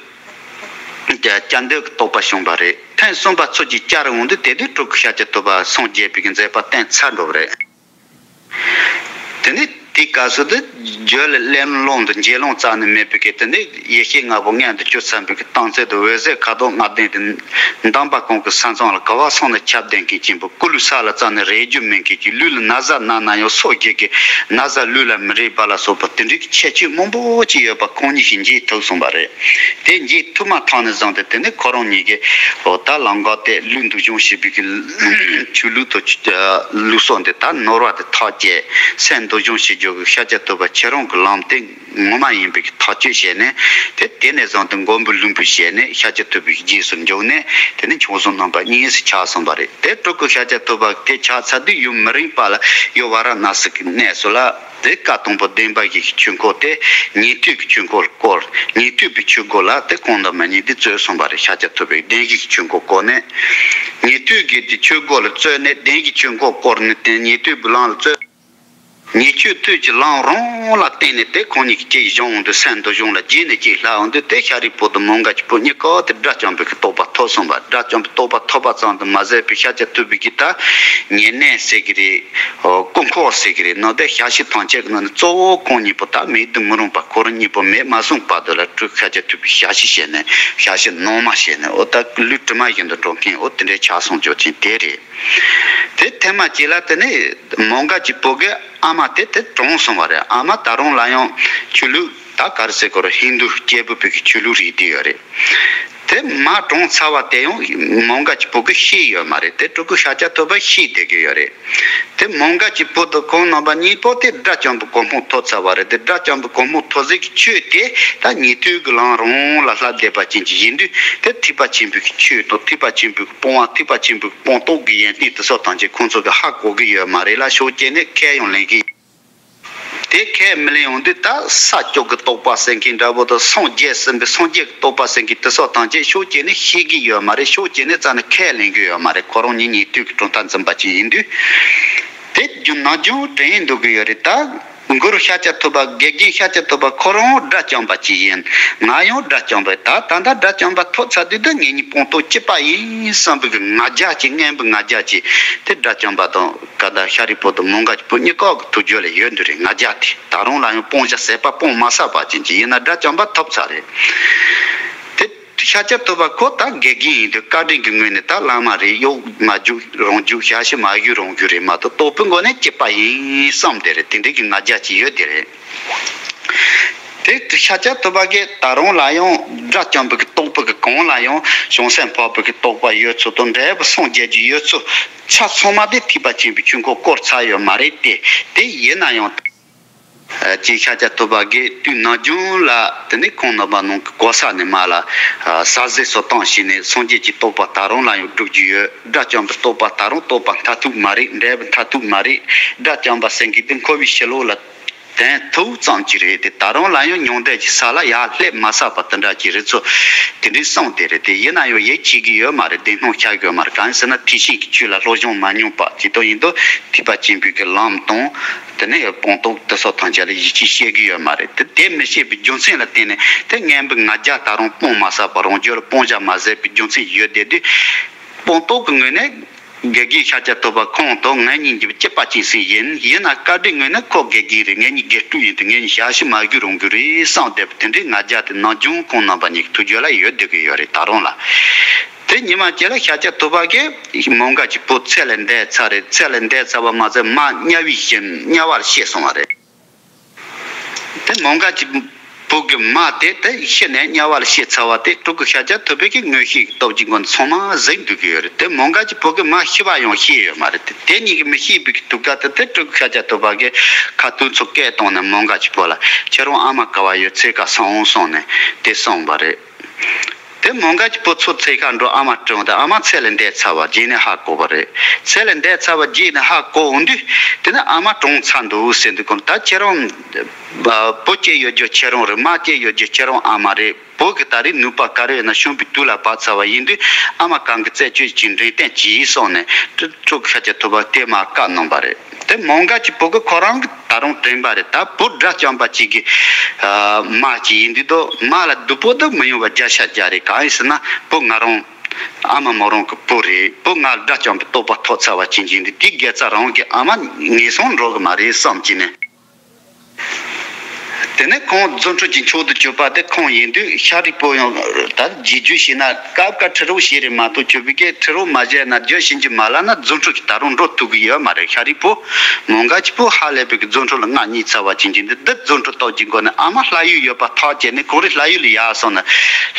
བསྐྱར་ཟློས་ཀྱི་རྟོགས་པ་བྱུང་བ་རེད། ཐེངས་གསུམ་པ་ཚུར་གཅིག་བསྐྱར་འོང་དུས་དེ་དུས་སྤྲུལ་སྐུ་ཤཱཀྱ་ཐུབ་པ་སངས་རྒྱས་པའི་གི་མཛད་པ་བསྟན་ཚར་འགྲོ་བ་རེད། དེ་ནས་དེའི་སྐབས་སུ་དེ་རྒྱུད་ལ་གླེང་སློང་དང་འགྱེད་སློང་རྩ་ནས་མེད་པའི་གི། དེ་ནས་ཡེ་ཤེས་ལྔ་པོ་མངོན་དུ་གྱུར་ཚར་བའི་གི་སྟངས་ཚད་དུ་འོད་ཟེར་ཁ་དོག་ལྔ་ལྡན་དེ་འདམ་བ་གང་གི་ས་མཚམས་ལ་ག་བ་སོང་ན་ཁྱབ་ལྡན་མཁན་ཆེན་པོ། སྐུ་ལུས་ས་ལ་རྩ་ནས་རེག་རྒྱུ་མེད་མཁན་གྱི། ལུས་ལ་ན་བཟའ་བསྣམས་ན་ཡང་སོ་སྐྱེ་གི་ན་བཟའ་ལུས་ལ་མི་རེག་པ་ལ་སོགས་པ་དེ་འདྲའི་གི་ཁྱད་ཆོས་མང་པོ་ཅིག་ཡོད་པ་ཁོང་གཉིས་ཤིག་མཇལ་ཐུབ་སོང་བ་རེད། དེ་མཇལ་ཐུབ་མ་ཐག་ནས་བཟུང་སྟེ་དེ་ནས་ཁོ་རང་གཉིས་ཀྱིས་འོ་ད་ལམ་ཁ་དེ་ལུས་འདུ་སྦྱོང་བྱེད་པའི་གི་ཆོས་ལུགས་དང་ལུགས་སྲོལ་འདི་ད་ནོར་བ་དེ་ཐག་བཅད། སེམས་འདུ་སྦྱོང་བྱེད་རྒྱུ་གི་ཤཱཀྱ་ཐུབ་པ་ཁྱེད་རང་གི་ལམ་དེ་ངོ་མ་ཡིན་པའི་གི་ཐག་གཅོད་བྱས་ནས། དེ་དེ་ནས་བཟུང་སྟེ་མགོན་པོ་ལུམ་བུ་བྱས་ནས་ཤཱཀྱ་ཐུབ་པའི་རྗེས་སུ་འཇུག་ནས། དེ་ནས་ཆུང་སྲོང་རྣམ་པ་གཉིས་སུ་ཆགས་སོང་བ་རེད། དེ་སྤྲུལ་སྐུ་ཤཱཀྱ་ཐུབ་པ་དེ་ཆགས་ཚར་དུས་ཡུན་མི་རིང་བ་ལ་ཡང་ཝཱ་ར་ཎཱ་སི་གི་གནས་སུ་ལ། དེ་བཀའ་དང་པོ་བདེན་པ་བཞི་གི་ཆོས་འཁོར་དེ་ཉན་ཐོས་ཀྱི་ཆོས་འཁོར་བསྐོར། ཉན་ཐོས་པའི་ཆོས་སྒོ་ལ་དེ་གང་དང་མ་ཉན་དེ་རྩོད་སོང་བ་རེད། ཤཱཀྱ་ཐུབ་པས་བདེན་བཞི་གི་ཆོས་འཁོར་བསྐོར་ནས། ཉན་ཐོས་ཀྱི་དེ་ཆོས་སྒོ་ལ་རྩོད་ནས་བདེན་བཞི་ཆོས་འཁོར་བསྐོར་ནས། དེ་ཉན་ཐོས་པའི་ལམ་ལ་རྩོད། ཉེས་སྤྱོད་དུས་ཀྱི་ལམ་རང་ལ་བརྟེན་ནས་དེ་ཁོང་གཉིས་ཀྱིས་གཅིག་བཞོན་འོང་དུས་སེམས་འདུ་བྱུང་ལ་རྗེས་ནས་གཅིག་ལྷག་འོང་དུས་དེ་ཤཱ་རིའི་བུ་དང་མོའུ་འགལ་གྱི་བུ་གཉིས་ཀ་དེ་དགྲ་བཅོམ་པའི་གི་རྟོགས་པ་ཐོབ་སོང་བ། དགྲ་བཅོམ་པའི་རྟོགས་པ་ཐོབ་པ་ཙམ་དུ་མ་ཟད་པའི་ཤཱཀྱ་ཐུབ་པའི་གི་ད་ཉེ་གནས་ཟེར་གི་རེད། ཨོ། སྐུ་འཁོར་ཟེར་གི་རེད། ནང་དེ་ཞག་བཞི་ཐམས་ཅད་ཀྱི་ནང་ནས་གཙོ་བོ་ཁོང་གཉིས་པོ་ད་མེད་དུ་མི་རུང་བ་ཁོ་རང་གཉིས་པོ་མེད་མ་སོང་བར་དུ་ལ་སྤྲུལ་ཤཱཀྱ་ཐུབ་པའི་ཞག་བཞི་བྱས་ནས་ཞག་བཞི་ནང་མ་བྱས་ནས་ཨོ་ད་ལུས་དྲི་མ་བཞིན་དུ་འགྲོ་མཁན་ཨོ་དེ་འདྲའི་ཆགས་སོང་འཇོག་ཅིང་དེ་རེད། དེ་ཐེངས་མ་གཅིག་ལ་དེ་ནས་མོའུ་འགལ་གྱི་བུ་གི་ཨ་མ་དེ་དེ་གྲོངས་སོང་བ་རེད། ཨ་མ་ད་རུང་ལ་ཡང་ཆོས་ལུགས་ད་ག་རེ་ཟེར་དགོས་རེད། ཧིན་རྡུ་སྐྱེས་བུ་བོད་ཀྱི་ཆོས་ལུགས་རིགས་དེ་ཡོད་རེད། དེ་མ་གྲོངས་ཚར་བ་དེ་ཡང་མོའུ་འགལ་གྱི་བུ་གི་ཤི་ཡོད་མ་རེད། དེ་སྤྲུལ་སྐུ་ཤཱཀྱ་ཐུབ་པ་ཤི་བསྡད་ཀྱི་ཡོད་རེད། དེ་མོའུ་འགལ་གྱི་བུ་དང་ཁོང་རྣམ་པ་གཉིས་པོ་དེ་དགྲ་བཅོམ་པའི་གོ་འཕང་ཐོབ་ཚར་བ་རེད། དེ་དགྲ་བཅོམ་པའི་གོ་འཕང་ཐོབ་ཟིག་གི་ཆོས་དེ་ད་ཉན་ཐོས་ཀྱི་ལམ་རང་ལ་བསླབ་བསྡད་པ་ཅན་གྱི་ཡིན་དུས་དེ་ཐེག་པ་ཆེན་པོའི་གི་ཆོས་དང་ཐེག་པ་ཆེན་པོའི་གི་སྤོང་བ། ཐེག་པ་ཆེན་པོའི་གི་སྤངས་རྟོགས་ཀྱི་ཡོན་ཏན་དེ་ཚོ་ཐམས་ཅད་ཁོང་ཚོ་གི་ཧ་གོ་གི་ཡོད་མ་རེད་ལ། ཤོག་བྱས་ནས་ཁས་ཡང་ལེན་གི། དེ་ཁས་མི་ལེན་ཡོང་དུས་ད་ས་བཅུ་གི་རྟོགས་པ་ཟེར་མཁན་འདྲ་པོ་དང་སངས་རྒྱས་ཟིན་པའི་སངས་རྒྱས་ཀྱི་རྟོགས་པ་ཟེར་མཁན་དེ་ཚོ་ཐམས་ཅད་ཤོག་བྱས་ནས་ཤེས་ཀྱི་ཡོད་མ་རེད། ཤོག་བྱས་ནས་རྩ་ནས་ཁས་ལེན་གི་ཡོད་མ་རེད། ཁོ་རང་ཉིད་ཉན་ཐོས་ཀྱི་གྲུབ་མཐའ་འཛིན་པ་ཅིག་ཡིན་དུས། དེ་རྒྱུ་ནང་རྒྱུན་དྲན་འདུག་གི་ཡོད་རེད། ད་གུ་རུ་ཤཱཀྱ་ཐུབ་པ། དགེ་རྒན་ཤཱཀྱ་ཐུབ་པ་ཁོ་རང་དགྲ་བཅོམ་པ་ཅིག་ཡིན། ང་ཡང་དགྲ་བཅོམ་པ། ད་ད་ལྟ་དགྲ་བཅོམ་པ་ཐོབ་ཚར་དུས་ད་ངེད་གཉིས་སྤངས་རྟོགས་གཅིག་པ་ཡིན་བསམ་པའི་གི་ང་རྒྱལ་གྱིས། ངན་པའི་ང་རྒྱལ་གྱིས་དེ་དགྲ་བཅོམ་པ་དང་ག་ད་ཤཱ་རིའི་བུ་དང་མོའུ་འགལ་གྱི་བུ་གཉིས་ཀ་གི་ཐུགས་རྒྱུད་ལ་ཡོད་འདུག་རེད། ང་རྒྱལ་དེ་ད་རུང་ལ་ཡང་སྤོང་བྱ་ཟད་པ་སྤོང་མ་ཚར་བ་ཅན་གྱི་ཡིན་ན་དགྲ་བཅོམ་པ་ཐོབ་ཚར་རེད། དེ་ཤཱཀྱ་ཐུབ་པ་ཁོ་ད་དགེ་རྒན་ཡིན་དུས་བཀའ་དྲིན་གྱི་ངོས་ནས་ད་བླ་མ་རེད། གཡོག་མ་རྒྱུག་རང་རྒྱུག་ཞབས་ཕྱི་མ་ཞུ་རང་ཞུ་རེད་མ་གཏོགས་རྟོགས་པའི་སྒོ་ནས་སྐྱིད་པ་ཡིན་བསམ་བསྡད་རེད། དེ་འདྲའི་གི་ང་རྒྱལ་ཅིག་ཡོད་དེ་རེད། དེ་ཤཱཀྱ་ཐུབ་པ་གིས་ད་རུང་ལ་ཡང་དགྲ་བཅོམ་པའི་གི་རྟོགས་པའི་གི་གོང་ལ་ཡང་བྱང་སེམས་འཕགས་པའི་གི་རྟོགས་པ་ཡོད་ཚུལ་དང་འབྲས་བུ་སངས་རྒྱས་ཀྱི་ཡོད་ཚུལ་ཆ་ཚང་མ་དེ་ཐེག་པ་ཆེན་པོའི་ཆོས་འཁོར་བསྐོར་ཚར་ཡོད་མ་རེད་དེ། དེ་ཡིན་ན་ཡང་། ཅེས་ཤཱཀྱ་ཐུབ་པ་གིས་དུས་ནམ་རྒྱུན་ལ་དེ་ནས་ཁོང་རྣམ་པ་ནང་གི་གོ་ས་ནས་མར་ལ་ཟ་ཟི་སོགས་བཏང་ཞིག་ནས་སངས་རྒྱས་ཀྱི་རྟོགས་པ་ད་རུང་ལ་ཡང་སྒྲུབ་ཀྱི་ཡོད། དགྲ་བཅོམ་པའི་རྟོགས་པ་ད་རུང་རྟོགས་པ་མཐར་ཐུག་མ་རེད། འབྲས་བུ་མཐར་ཐུག་མ་རེད། དགྲ་བཅོམ་པ་ཟེར་མཁན་དེ་འཁོར་བའི་ཕྱི་ལོགས་ལ་དོན་ཐུབ་ཙམ་ཅིག་རེད་དེ། ད་རུང་ལ་ཡང་མྱང་འདས་ཀྱི་ས་ལ་ཡར་སླེབས་མ་ཚར་བ་དེ་འདྲ་ཅིག་རེད་ཚོ། དེ་འདྲའི་བསམ་དེ་རེད་དེ། ཡིན་ན་ཡང་ཡིད་ཆེས་ཀྱི་ཡོད་མ་རེད། བདེན་སྣང་ཤར་གི་ཡོད་མ་རེད། གང་ཡིན་ཟེར་ན་ཐེག་ཆེན་གྱི་ཆོས་ལ་སློབ་སྦྱོང་མ་མྱོང་བ་ཅིག་དང་ཡིན་དུས་ཐེག་པ་ཆེན་པོའི་གི་ལམ་དང་དེ་ནས་སྤངས་རྟོགས་དེ་སོགས་ཐམས་ཅད་ལ་ཡིད་ཆེས་བྱེད་ཀྱི་ཡོད་མ་རེད་དེ། དེ་མི་བྱེད་པའི་རྒྱུ་མཚན་ལ་བརྟེན་ནས་དེ་ངན་པའི་ང་རྒྱལ་ད་རུང་སྤོང་མ་ཚར་བ། རང་རྒྱུད་ལ་སྤོང་བྱ་མ་ཟད་པའི་རྒྱུ་མཚན་ཡོད་བསྡད་དུས། སྤངས་རྟོགས་ཀྱི་ངོས་ནས་དགེ་རྒན་ཤཱཀྱ་ཐུབ་པ་ཁོང་དང་ངེད་གཉིས་ཀྱི་སྐྱིད་པ་ཅན་ཞིག་ཡིན། ཡིན་ན་བཀའ་དྲིན་ངོས་ནས་ཁོ་དགེ་རྒན་རེད། ངེད་གཉིས་དགེ་ཕྲུག་ཡིན་དུས་ངེད་གཉིས་ཞབས་ཕྱི་མ་ཞུ་རུང་གི་རེད་བསམ་བསྡད་པ་དེ་འདྲའི་ང་རྒྱལ་དེ་ནམ་རྒྱུན་ཁོང་རྣམ་པ་གཉིས་ཀྱི་ཐུགས་རྒྱུད་ལ་ཡོད་བསྡད་ཀྱི་ཡོད་རེད་ད་རུང་ལ། དེ་ཉི་མ་གཅིག་ལ་ཤཱཀྱ་ཐུབ་པ་གིས་མོའུ་འགལ་གྱི་བུ་ཚེ་ལས་འདས་ཚར་རེད། ཚེ་ལས་འདས་ཚར་བ་མ་ཟད་མ་དམྱལ་བའི་ཞིང་དམྱལ་བར་སྐྱེས་སོང་བ་རེད། དེ་མོའུ་འགལ་གྱི་བུ་གི་མ་དེ་དེ་ཤི་ནས་དམྱལ་བར་སྐྱེས་ཚར་བ་དེ་སྤྲུལ་སྐུ་ཤཱཀྱ་ཐུབ་པའི་གི་མངོན་ཤེས་ཀྱི་སྟོབས་ཀྱི་སྒོ་ནས་ཚང་མ་གཟིགས་འདུག་གི་ཡོད་རེད། དེ་མོའུ་འགལ་གྱི་བུ་གི་མ་ཤི་བ་ཡང་ཤེས་ཡོད་མ་རེད་དེ། དེ་གཉིས་ཀྱིས་མི་ཤེས་པའི་གི་དུས་སྐབས་དེ་དེ་སྤྲུལ་སྐུ་ཤཱཀྱ་ཐུབ་པ་གིས་ཁ་ཐུག་ཚུར་སྐད་བཏང་ནས་མོའུ་འགལ་གྱི་བུ་ལ་ཁྱེད་རང་ཨ་མ་ག་བ་ཡོད་ཚེ་ག་སོང་གསུངས་ནས་དེ་གསུངས་པ་རེད། དེ་མོའུ་འགལ་གྱི་བུ་ཚུར་འཚོལ་གར་འགྲོ། ཨ་མ་དྲན་འོང་དུས་ཨ་མ་ཚེ་ལས་འདས་ཚར་བ་རྗེས་ནས་ཧ་གོ་བ་རེད། ཚེ་ལས་འདས་ཚར་བ་རྗེས་ནས་ཧ་གོ་འོང་དུས་དེ་ནས་ཨ་མ་གྲོངས་ཚར་འདུག་ཟེར་དུས་ཁོང་ད་ཁྱེད་རང་བུ་སྐྱེས་ཡོད་རྒྱུ་ཁྱེད་རང་རེད། མ་སྐྱེས་ཡོད་རྒྱུ་ཁྱེད་རང་ཨ་མ་རེད། བུ་གི་ད་རེས་ནུས་པ་ག་རེ་ཡོད་ན་ཤུགས་པའི་དུས་ལ་བབས་ཚར་བ་ཡིན་དུས་ཨ་མ་གང་གི་རྩད་གཅོད་ཀྱི་འབྲས་གཏན་གྱིས་གསུངས་ནས་སྤྲུལ་སྐུ་ཤཱཀྱ་ཐུབ་པ་དེ་མར་བཀའ་གནང་བ་རེད། དེ་མོའུ་འགལ་གྱི་བུ་གི་ཁོ་རང་གི་ད་རུང་དྲན་པ་རེད། ད་བུ་དགྲ་བཅོམ་པ་གཅིག་གི་མ་གཅིག་ཡིན་དུས་དོ་མ་ལ་སྡུག་པོ་དུ་མི་ཡོང་བ་བརྒྱ་ཆ་བརྒྱ་རེད། གང་ཡིན་ཟེར་ན་བུ་ང་རང་ཨ་མ་མོ་རང་གི་བུ་རེད། བུ་ང་དགྲ་བཅོམ་པའི་རྟོགས་པ་ཐོབ་ཚར་བ་ཅན་ཅིག་ཡིན་དུས་དེའི་དགེ་རྩ་རང་གི་ཨ་མ་ངན་སོང་འགྲོ་གི་མ་རེད་བསམ་གྱི་ནས། དེ་ནས་ཁོང་རྫུ་འཕྲུལ་གྱི་མཆོག་ཏུ་གྱུར་པ་དེ་ཁོང་ཡིན་དུས་ཤཱ་རིའི་བུ་ཡང་ད་རྗེས་འཇུག་བྱས་ན་སྐབས་འགའ་ཁྲི་རོ་བྱས་རེད་མ་གཏོགས་གྱུར་པའི་གི་ཁྲི་རོ་མ་བྱས་ན་རྒྱུ་བྱིན་གྱིས་མ་བརླབས་ན་རྫུ་འཕྲུལ་གྱིས་ད་རུང་འགྲོ་ཐུབ་ཀྱི་ཡོད་མ་རེད། ཤཱ་རིའི་བུ་མོའུ་འགལ་གྱི་བུ་ཧ་ལས་པའི་གི་རྫུ་འཕྲུལ་ལ་མངའ་བརྙེས་ཚར་བ་ཅན་གྱི་འདི་འདི་རྫུ་འཕྲུལ་སྟོབས་ཀྱི་སྒོ་ནས་ཨ་མ་ལྷ་ཡུལ་ཡོད་པ་ཐག་བཅད་ནས་ཁོང་རེ་ལྷ་ཡུལ་ལ་ཡར་སོང་ནས་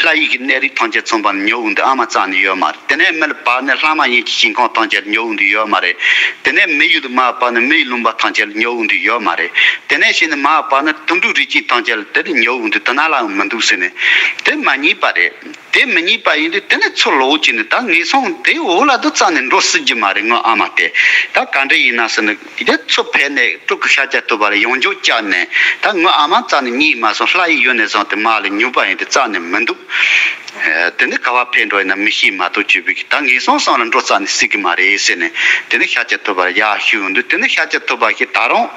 ལྷ་ཡུལ་གྱི་གནས་རིས་ཐམས་ཅད་ཚང་པ་ཉོ་འོང་དུས་ཨ་མ་རྩ་ནས་ཡོད་མ་རེད། དེ་ནས་མི་ལ་བབས་ནས་ལྷ་མ་ཡིན་གྱི་ཞིང་ཁམས་ཐམས་ཅད་ཉོ་འོང་དུས་ཡོད་མ་རེད། དེ་ནས་མི་ཡུལ་དུ་མར་བབས་ནས་མི་ཡི་ལུང་པ་ཐམས་ཅད་ཉོ་འོང་དུས་ཡོད་མ་རེད། དེ་ནས་ཕྱིན་ནས་མར་བབས་ནས་དུད་འགྲོའི་རིགས་ཅན་ཐམས་ཅད་ལ་དེ་ནས་ཉོ་འོང་དུས་དེ་ན་ལའང་མི་འདུག་ཟེར་ནས་དེ་མ་རྙེད་པ་རེད། དེ་མི་རྙེད་པ་ཡིན་དུས་དེ་ནས་ཚུར་ལོག་བྱས་ནས་ད་ངན་སོང་དེའི་འོག་ལ་དུ་རྩ་ནས་འགྲོ་སྲིད་ཀྱི་མ་རེད། ངའི་ཨ་མ་དེ་ད་ག་འདྲ་ཡིན་ན་ཟེར་ནས་དེ་ཚུར་ཕེབས་ནས་སྤྲུལ་སྐུ་ཤཱཀྱ་ཐུབ་པ་ལ་ཡང་འཇུག་བཅར་ནས་ད་ངའི་ཨ་མ་རྩ་ནས་རྙེད་མ་སོང་། ལྷ་ཡི་ཡུལ་ནས་བཟུང་སྟེ་མར་ལ་ཉོས་པ་ཡིན་དུས་རྩ་ནས་མི་འདུག་དེ་ནི་ག་བ་ཕེབས་འགྲོ་ཡིན་ན་མི་ཤེས་མ་གཏོགས་གྱུར་པའི་གི་ད་ངན་སོང་གསུམ་ལ་འགྲོ་རྩ་ནས་སྲིད་ཀྱི་མ་རེད་ཟེར་ནས་དེ་ནི་ཤཱཀྱ་ཐུབ་པར་ཡར་ཞུས་འོང་དུས་དེ་ནི་ཤཱཀྱ་ཐུབ་པ་གིས་ད་རུང་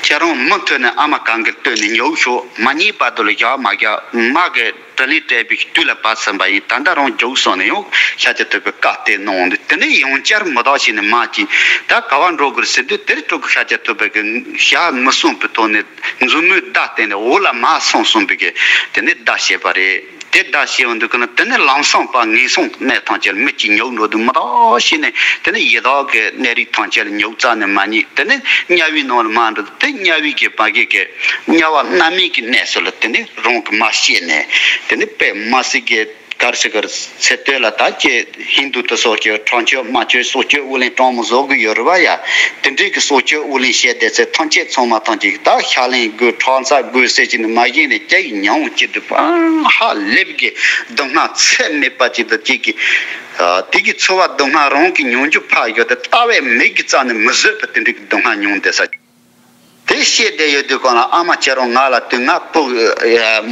ཁྱེད་རང་མུ་མཐུད་ནས་ཨ་མ་གང་གི་སྟོད་ནས་ཉོ་ཤོག་མ་ཉེས་པ་དུ་ལ་བཞག་མ་བཞག་མ་གི་དྲིན་ལན་སྤྲད་པའི་དུས་ལ་བབས་ཟིན་པ་ཡིན། ད་ལྟ་རང་རྒྱུགས་སོང་ནས་ཡང་ཤཱཀྱ་ཐུབ་པའི་བཀའ་དེ་གནང་འདུག་དེ་ནས་ཡང་བསྐྱར་མི་དག་ཞིག་ནས་མ་གཅིག་ད་ག་བ་འགྲོ་དགོས་ཟེར་དུས་དེར་སྤྲུལ་སྐུ་ཤཱཀྱ་ཐུབ་པའི་གི་ཞལ་མི་གསུངས་པའི་ཐོག་ནས་མཛུབ་མོའི་བརྡ་བསྟན་ནས་འོག་ལ་མ་སོང་གསུངས་པའི་གི་དེ་ནས་བརྡ་བྱས་པ་རེད། དེ་བརྡ་བྱས་འོང་དུས་ཀུན་ལ་དེ་ནས་ལམ་སང་པ་ངན་སོང་གནས་ཐམས་ཅད་ལ་མི་གཅིག་ཉོག་འགྲོ་དུས་མི་དག་ཞིག་ནས་དེ་ནས་ཡི་དྭགས་ཀྱི་གནས་རིགས་ཐམས་ཅད་ལ་ཉོག་རྩ་ནས་མ་རྙེད། དེ་ནས་དམྱལ་བའི་ནང་ལ་མ་འགྲོ་དུས་དེ་དམྱལ་བའི་གི་བ་གི་གི་དམྱལ་བ་རྣམ་སྨིན་གྱི་གནས་སུ་ལ་དེ་ནས་རང་གི་མ་ཤེས་ནས་དེ་ནས་དཔེ་མ་སྲིད་ཀྱི་གར་སི་གར་ཚེ་སྟོད་ལ་ད་ཀྱེ་ཧིན་དུ་དེ་སོགས་ཀྱི་ཁྲག་མཆོད་རྨ་བྱས་སྲོག་གཅོད་དབུགས་ལེན་གྲངས་མང་བཟོ་གི་ཡོད་རེད་བ་ཡ། དེ་འདྲའི་གི་སྲོག་གཅོད་དབུགས་ལེན་བྱས་བསྡད་ཚེ་ཐམས་ཅད་ཚང་མ་ཐམས་ཅད་ཀྱི་ད་ཤ་ལན་དགོས་ཁྲག་འཛག་དགོས་ཟེར་གྱི་ནི་མ་གཞི་ནས་སྐྱེ་ཡི་ཉམས་ཀྱི་འདུག་པ་ཧ་ལས་པའི་གི་སྡུག་བསྔལ་ཚད་མེད་པ་ཅིག་ཏུ་ཅིག་གི་དེ་གི་ཚོར་བ་སྡུག་བསྔལ་རང་གི་མྱོང་རྒྱུ་ཕར་ཡོད་དེ་ལྟ་བས་མིག་གི་རྩ་ནས་མི་བཟོད་པ་དེ་འདྲའི་གི་སྡུག་བསྔལ་མྱོང་བསྡད་ས། དེ་བཤད་བསྡད་ཡོད་དུས་གང་ལ་ཨ་མ་ཁྱེད་རང་ང་ལ་དུས་ང་བུ་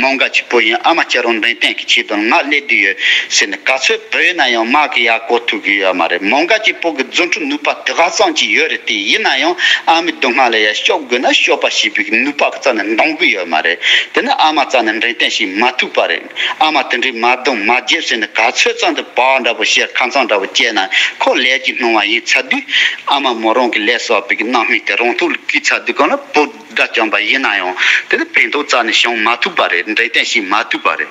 མོང་སྒར་གྱི་བུ་ཡིན། ཨ་མ་ཁྱེད་རང་འདྲེན་བསྟན་གྱི་ཆེད་དུ་ང་སླེབས་བསྡད་ཡོད་ཟེར་ནས་ག་ཚོད་བོས་ན་ཡང་མ་གི་ཡ་གོ་ཐུབ་ཀྱི་ཡོད་མ་རེད། མོང་སྒར་གྱི་བུ་གི་རྫུ་འཕྲུལ་ནུས་པ་དེ་ག་ཙམ་ཅིག་ཡོད་རེད། དེ་ཡིན་ན་ཡང་ཨ་མའི་སྡུག་བསྔལ་ལ་ཡ་སྐྱོབ་དགོས་ན་སྐྱོབ་པ་བྱེད་པའི་ནུས་པ་གི་རྩ་ནས་འདང་གི་ཡོད་མ་རེད། དེ་ནི་ཨ་མ་རྩ་ནས་འདྲེན་བསྟན་བྱེད་མ་ཐུབ་པ་རེད། ཨ་མ་དེ་འདྲའི་མ་རྡུང་མ་རྒྱབ་ཟེར་ནས་ག་ཚོད་ཙམ་དུ་བག་འདྲ་པོ་བཤད་ཁ་མཚང་འདྲ་པོ་བཅད་ན་ཁོ་ལས་ཀྱི་སྣང་བ་ཡིན་ཚར་དུས་ཨ་མ་མོ་རང་གི་ལས་བསགས་པའི་རྣམ་སྨིན་དེ་རང་ཐོག་ལ་བསྐུལ་ཚར་དུས་གང་ལ་བུ་དགྲ་བཅོམ་པ་ཡིན་ན་ཡང་དེ་ནི་ཕན་ཐོགས་རྩ་ནས་བྱུང་མ་ཐུབ་པ་རེད། འདྲེན་བསྟན་བྱེད་མ་ཐུབ་པ་རེད།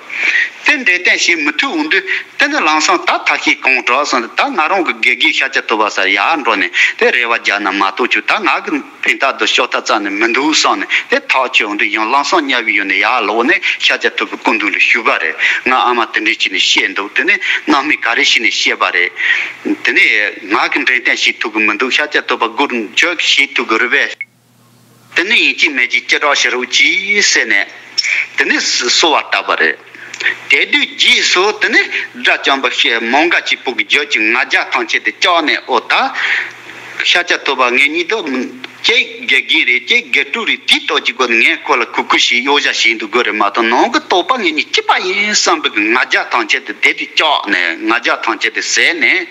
དེ་འདྲེན་བསྟན་བྱེད་མི་ཐུབ་འོང་དུས་དེ་ནི་ལམ་སང་ད་ཐབས་ཤེས་གང་དྲག་སོང་ད་ང་རང་གི་དགེ་རྒན་ཤཱཀྱ་ཐུབ་པ་སར་ཡར་འགྲོ་ནས་དེ་རེ་བ་རྒྱག་ན་མ་གཏོགས་ཆུ་ད་ང་གི་ཕན་ཐོགས་དུ་ཤོག་ཐབས་རྩ་ནས་མི་འདུག་བསམ་ནས་དེ་ཐག་ཆོད་འོང་དུས་ཡང་ལམ་སང་དམྱལ་བའི་ཡུལ་ནས་ཡར་ལོག་ནས་ཤཱཀྱ་ཐུབ་པའི་སྐུ་མདུན་ལ་ཞུས་པ་རེད། ང་ཨ་མ་དེ་འདྲས་བྱས་ནས་བཤད་འདུག་དེ་ནས་རྣམ་སྨིན་ག་རེ་བྱས་ནས་བཤད་པ་རེད། དེ་ནས་ང་གི་འདྲེན་བསྟན་བྱེད་ཐུབ་ཀྱི་མི་འདུག་ཤཱཀྱ་ཐུབ་པ་སྒུར་ཁྱོད་ཀྱིས་བྱེད་ཐུབ་ཀྱི་རེད་པས། དེ་ནས་ཡིན་གཅིག་མིན་གཅིག་ཅི་དྲག་བྱེད་རོགས་གྱིས་ཟེར་ནས་དེ་ནས་གསོལ་བ་བཏབ་པ་རེད། དེ་དུས་རྗེས་སུ་དེ་ནས་དགྲ་བཅོམ་པ་ཤེས་མོང་སྒར་གྱི་བུ་གི་རྒྱུད་ཀྱི་ང་རྒྱལ་ཐམས་ཅད་དེ་བཅག་ནས་ཨོ་ད་ཤཱཀྱ་ཐུབ་པ་ངེད་གཉིས་དུ་ཅིག་དགེ་རྒན་རེད་ཅིག་དགེ་ཕྲུག་རེད། དེའི་སྟོབས་ཀྱི་སྒོ་ནས་ངས་ཁོ་ལ་གུས་བཀུར་ཞིག་གཡོ་བྱ་ཞིག་འདུག་དགོས་རེད་མ་གཏོགས་ནང་གི་རྟོགས་པ་ངེད་གཉིས་གཅིག་པ་ཡིན་བསམ་པའི་ང་རྒྱལ་ཐམས་ཅད་དེ་དེ་དུས་བཅག་ནས་ང་རྒྱལ་ཐམས་ཅད་དེ་ཟད་ནས་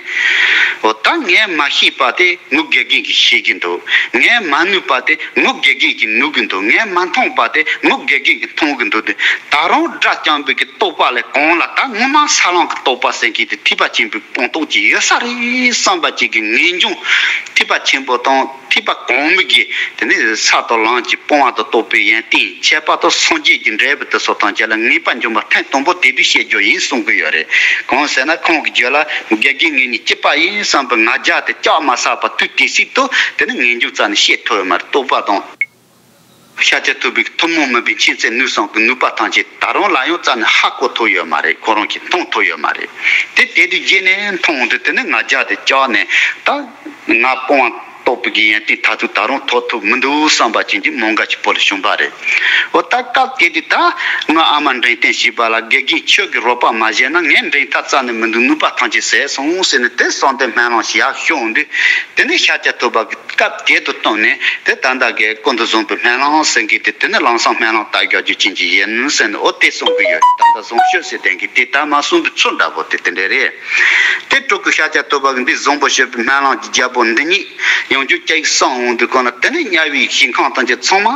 ཨོ་ད་ངས་མ་ཤེས་པ་དེ་ངུ་དགེ་རྒན་གྱིས་ཤེས་ཀྱི་འདུག་ངས་མ་ནུས་པ་དེ་ངུ་དགེ་རྒན་གྱིས་ནུ་གི་འདུག་ངས་མ་མཐོང་བ་དེ་ངུ་དགེ་རྒན་གྱིས་མཐོང་གི་འདུག་དེ་ད་རུང་དགྲ་བཅོམ་པའི་གི་རྟོགས་པ་ལས་གང་ལ་ད་ངོ་མ་ས་ལམ་གྱི་རྟོགས་པ་ཟེར་མཁན་དེ་ཐེག་པ་ཆེན་པོའི་སྤངས་རྟོགས་ཀྱི་ཡོད་ས་རེད་བསམ་པ་ཅིག་གི་ངེས་འབྱུང་ཐེག་པ་ཆེན་པོ་དང་ཐེག་པ་གོང་མའི་གི་དེ་ནས་ས་དང་ལམ་གྱི་སྤོང་བ་དང་རྟོགས་པའི་ཡོན་ཏན་ཁྱད་པར་དུ་སངས་རྒྱས་ཀྱི་འབྲས་བུ་དེ་སོགས་ཐམས་ཅད་ལ་ངེས་པ་འབྱུང་བ་ཐེངས་དང་པོ་དེ་དུས་བཤད་རྒྱུ་ཡིན་གསུང་གི་ཡོད་རེད། གང་ཟེར་ན་ཁོང་གི་རྒྱུད་ལ་དགེ་རྒན་ངེད་གཉིས་གཅིག་པ་ཡིན་བསམ་པའི་ང་རྒྱལ་དེ་བཅག་མ་ཚར་བར་དུས་དེ་སྲིད་དུ་དེ་ནི་ངེས་འབྱུང་རྩ་ནས་བཤད་ཐུབ་ཡོད་མ་རེད། རྟོགས་པ་དང་། ཤཱཀྱ་ཐུབ་པའི་ཐུན་མོང་མིན་པའི་མཁྱེན་བརྩེ་ནུས་གསུམ་གྱི་ནུས་པ་ཐམས་ཅད་ད་རུང་ལ་ཡང་རྩ་ནས་ཧ་གོ་ཐུབ་ཡོད་མ་རེད། ཁོ་རང་གིས་མཐོང་ཐུབ་ཡོད་མ་རེད། དེ་དེ་དུས་རྗེས་ནས་མཐོང་འོང་དུས་དེ་ནི་ང་རྒྱལ་དེ་བཅག་ནས་ད་ང་སྤོང་བ་རྟོགས་པའི་གི་ཡོན་ཏན་ད་དུང་ད་རུང་ཐོབ་ཐུབ་མི་འདུག་བསམ་པ་ཅན་གྱི་མོང་སྒར་གྱི་བུ་ལ་བྱུང་བ་རེད། འོ་ད་སྐབས་དེ་དུས་ད་ང་ཨ་མ་འདྲེན་བསྟན་བྱས་པ་ལ་དགེ་རྒན་ཁྱོད་ཀྱིས་རོགས་པ་མ་བྱས་ན་ངས་འདྲེན་ཐབས་རྩ་ནས་མི་འདུག་ནུས་པ་ཐམས་ཅད་ཟད་སོང་ཟེར་ནས་དེ་གསང་བདེ་སྨོན་ལམ་ཞིག་ཡར་ཤོག་འོང་དུས་དེ་ནི་ཤཱཀྱ་ཐུབ་པ་གི་སྐབས་དེ་དུ་བཏང་ནས་དེ་ད་ལྟ་གི་ཀུན་ཏུ་བཟང་པོའི་སྨོན་ལམ་ཟེར་མཁན་དེ་དེ་ནི་ལམ་སང་སྨོན་ལམ་བཏབ་རྒྱག་རྒྱུ་ཅན་གྱི་ཡིན་ཟེར་ནས་འོ་དེ་གསུང་གི་ཡོད། ད་ལྟ་བཟང་སྤྱོད་ཟེར་དེ་གི་དེ་ལྟར་མ་གསུངས་པའི་ཚུལ་འདྲ་པོ་དེ་དེ་འདྲ་རེད། དེ་སྤྲུལ་སྐུ་ཤཱཀྱ་ཐུབ་པ་གི་འདི་བཟང་པོ་སྤྱོད་པའི་སྨོན་ལམ་གྱི་རྒྱལ་པོ་འདི་ཉིད་ཡང་བསྐྱར་ཅིག་གསུང་འོང་དུས་གང་ལ་དེ་ནི་དམྱལ་བའི་ཞིང་ཁམས་ཐམས་ཅད་ཚང་མ་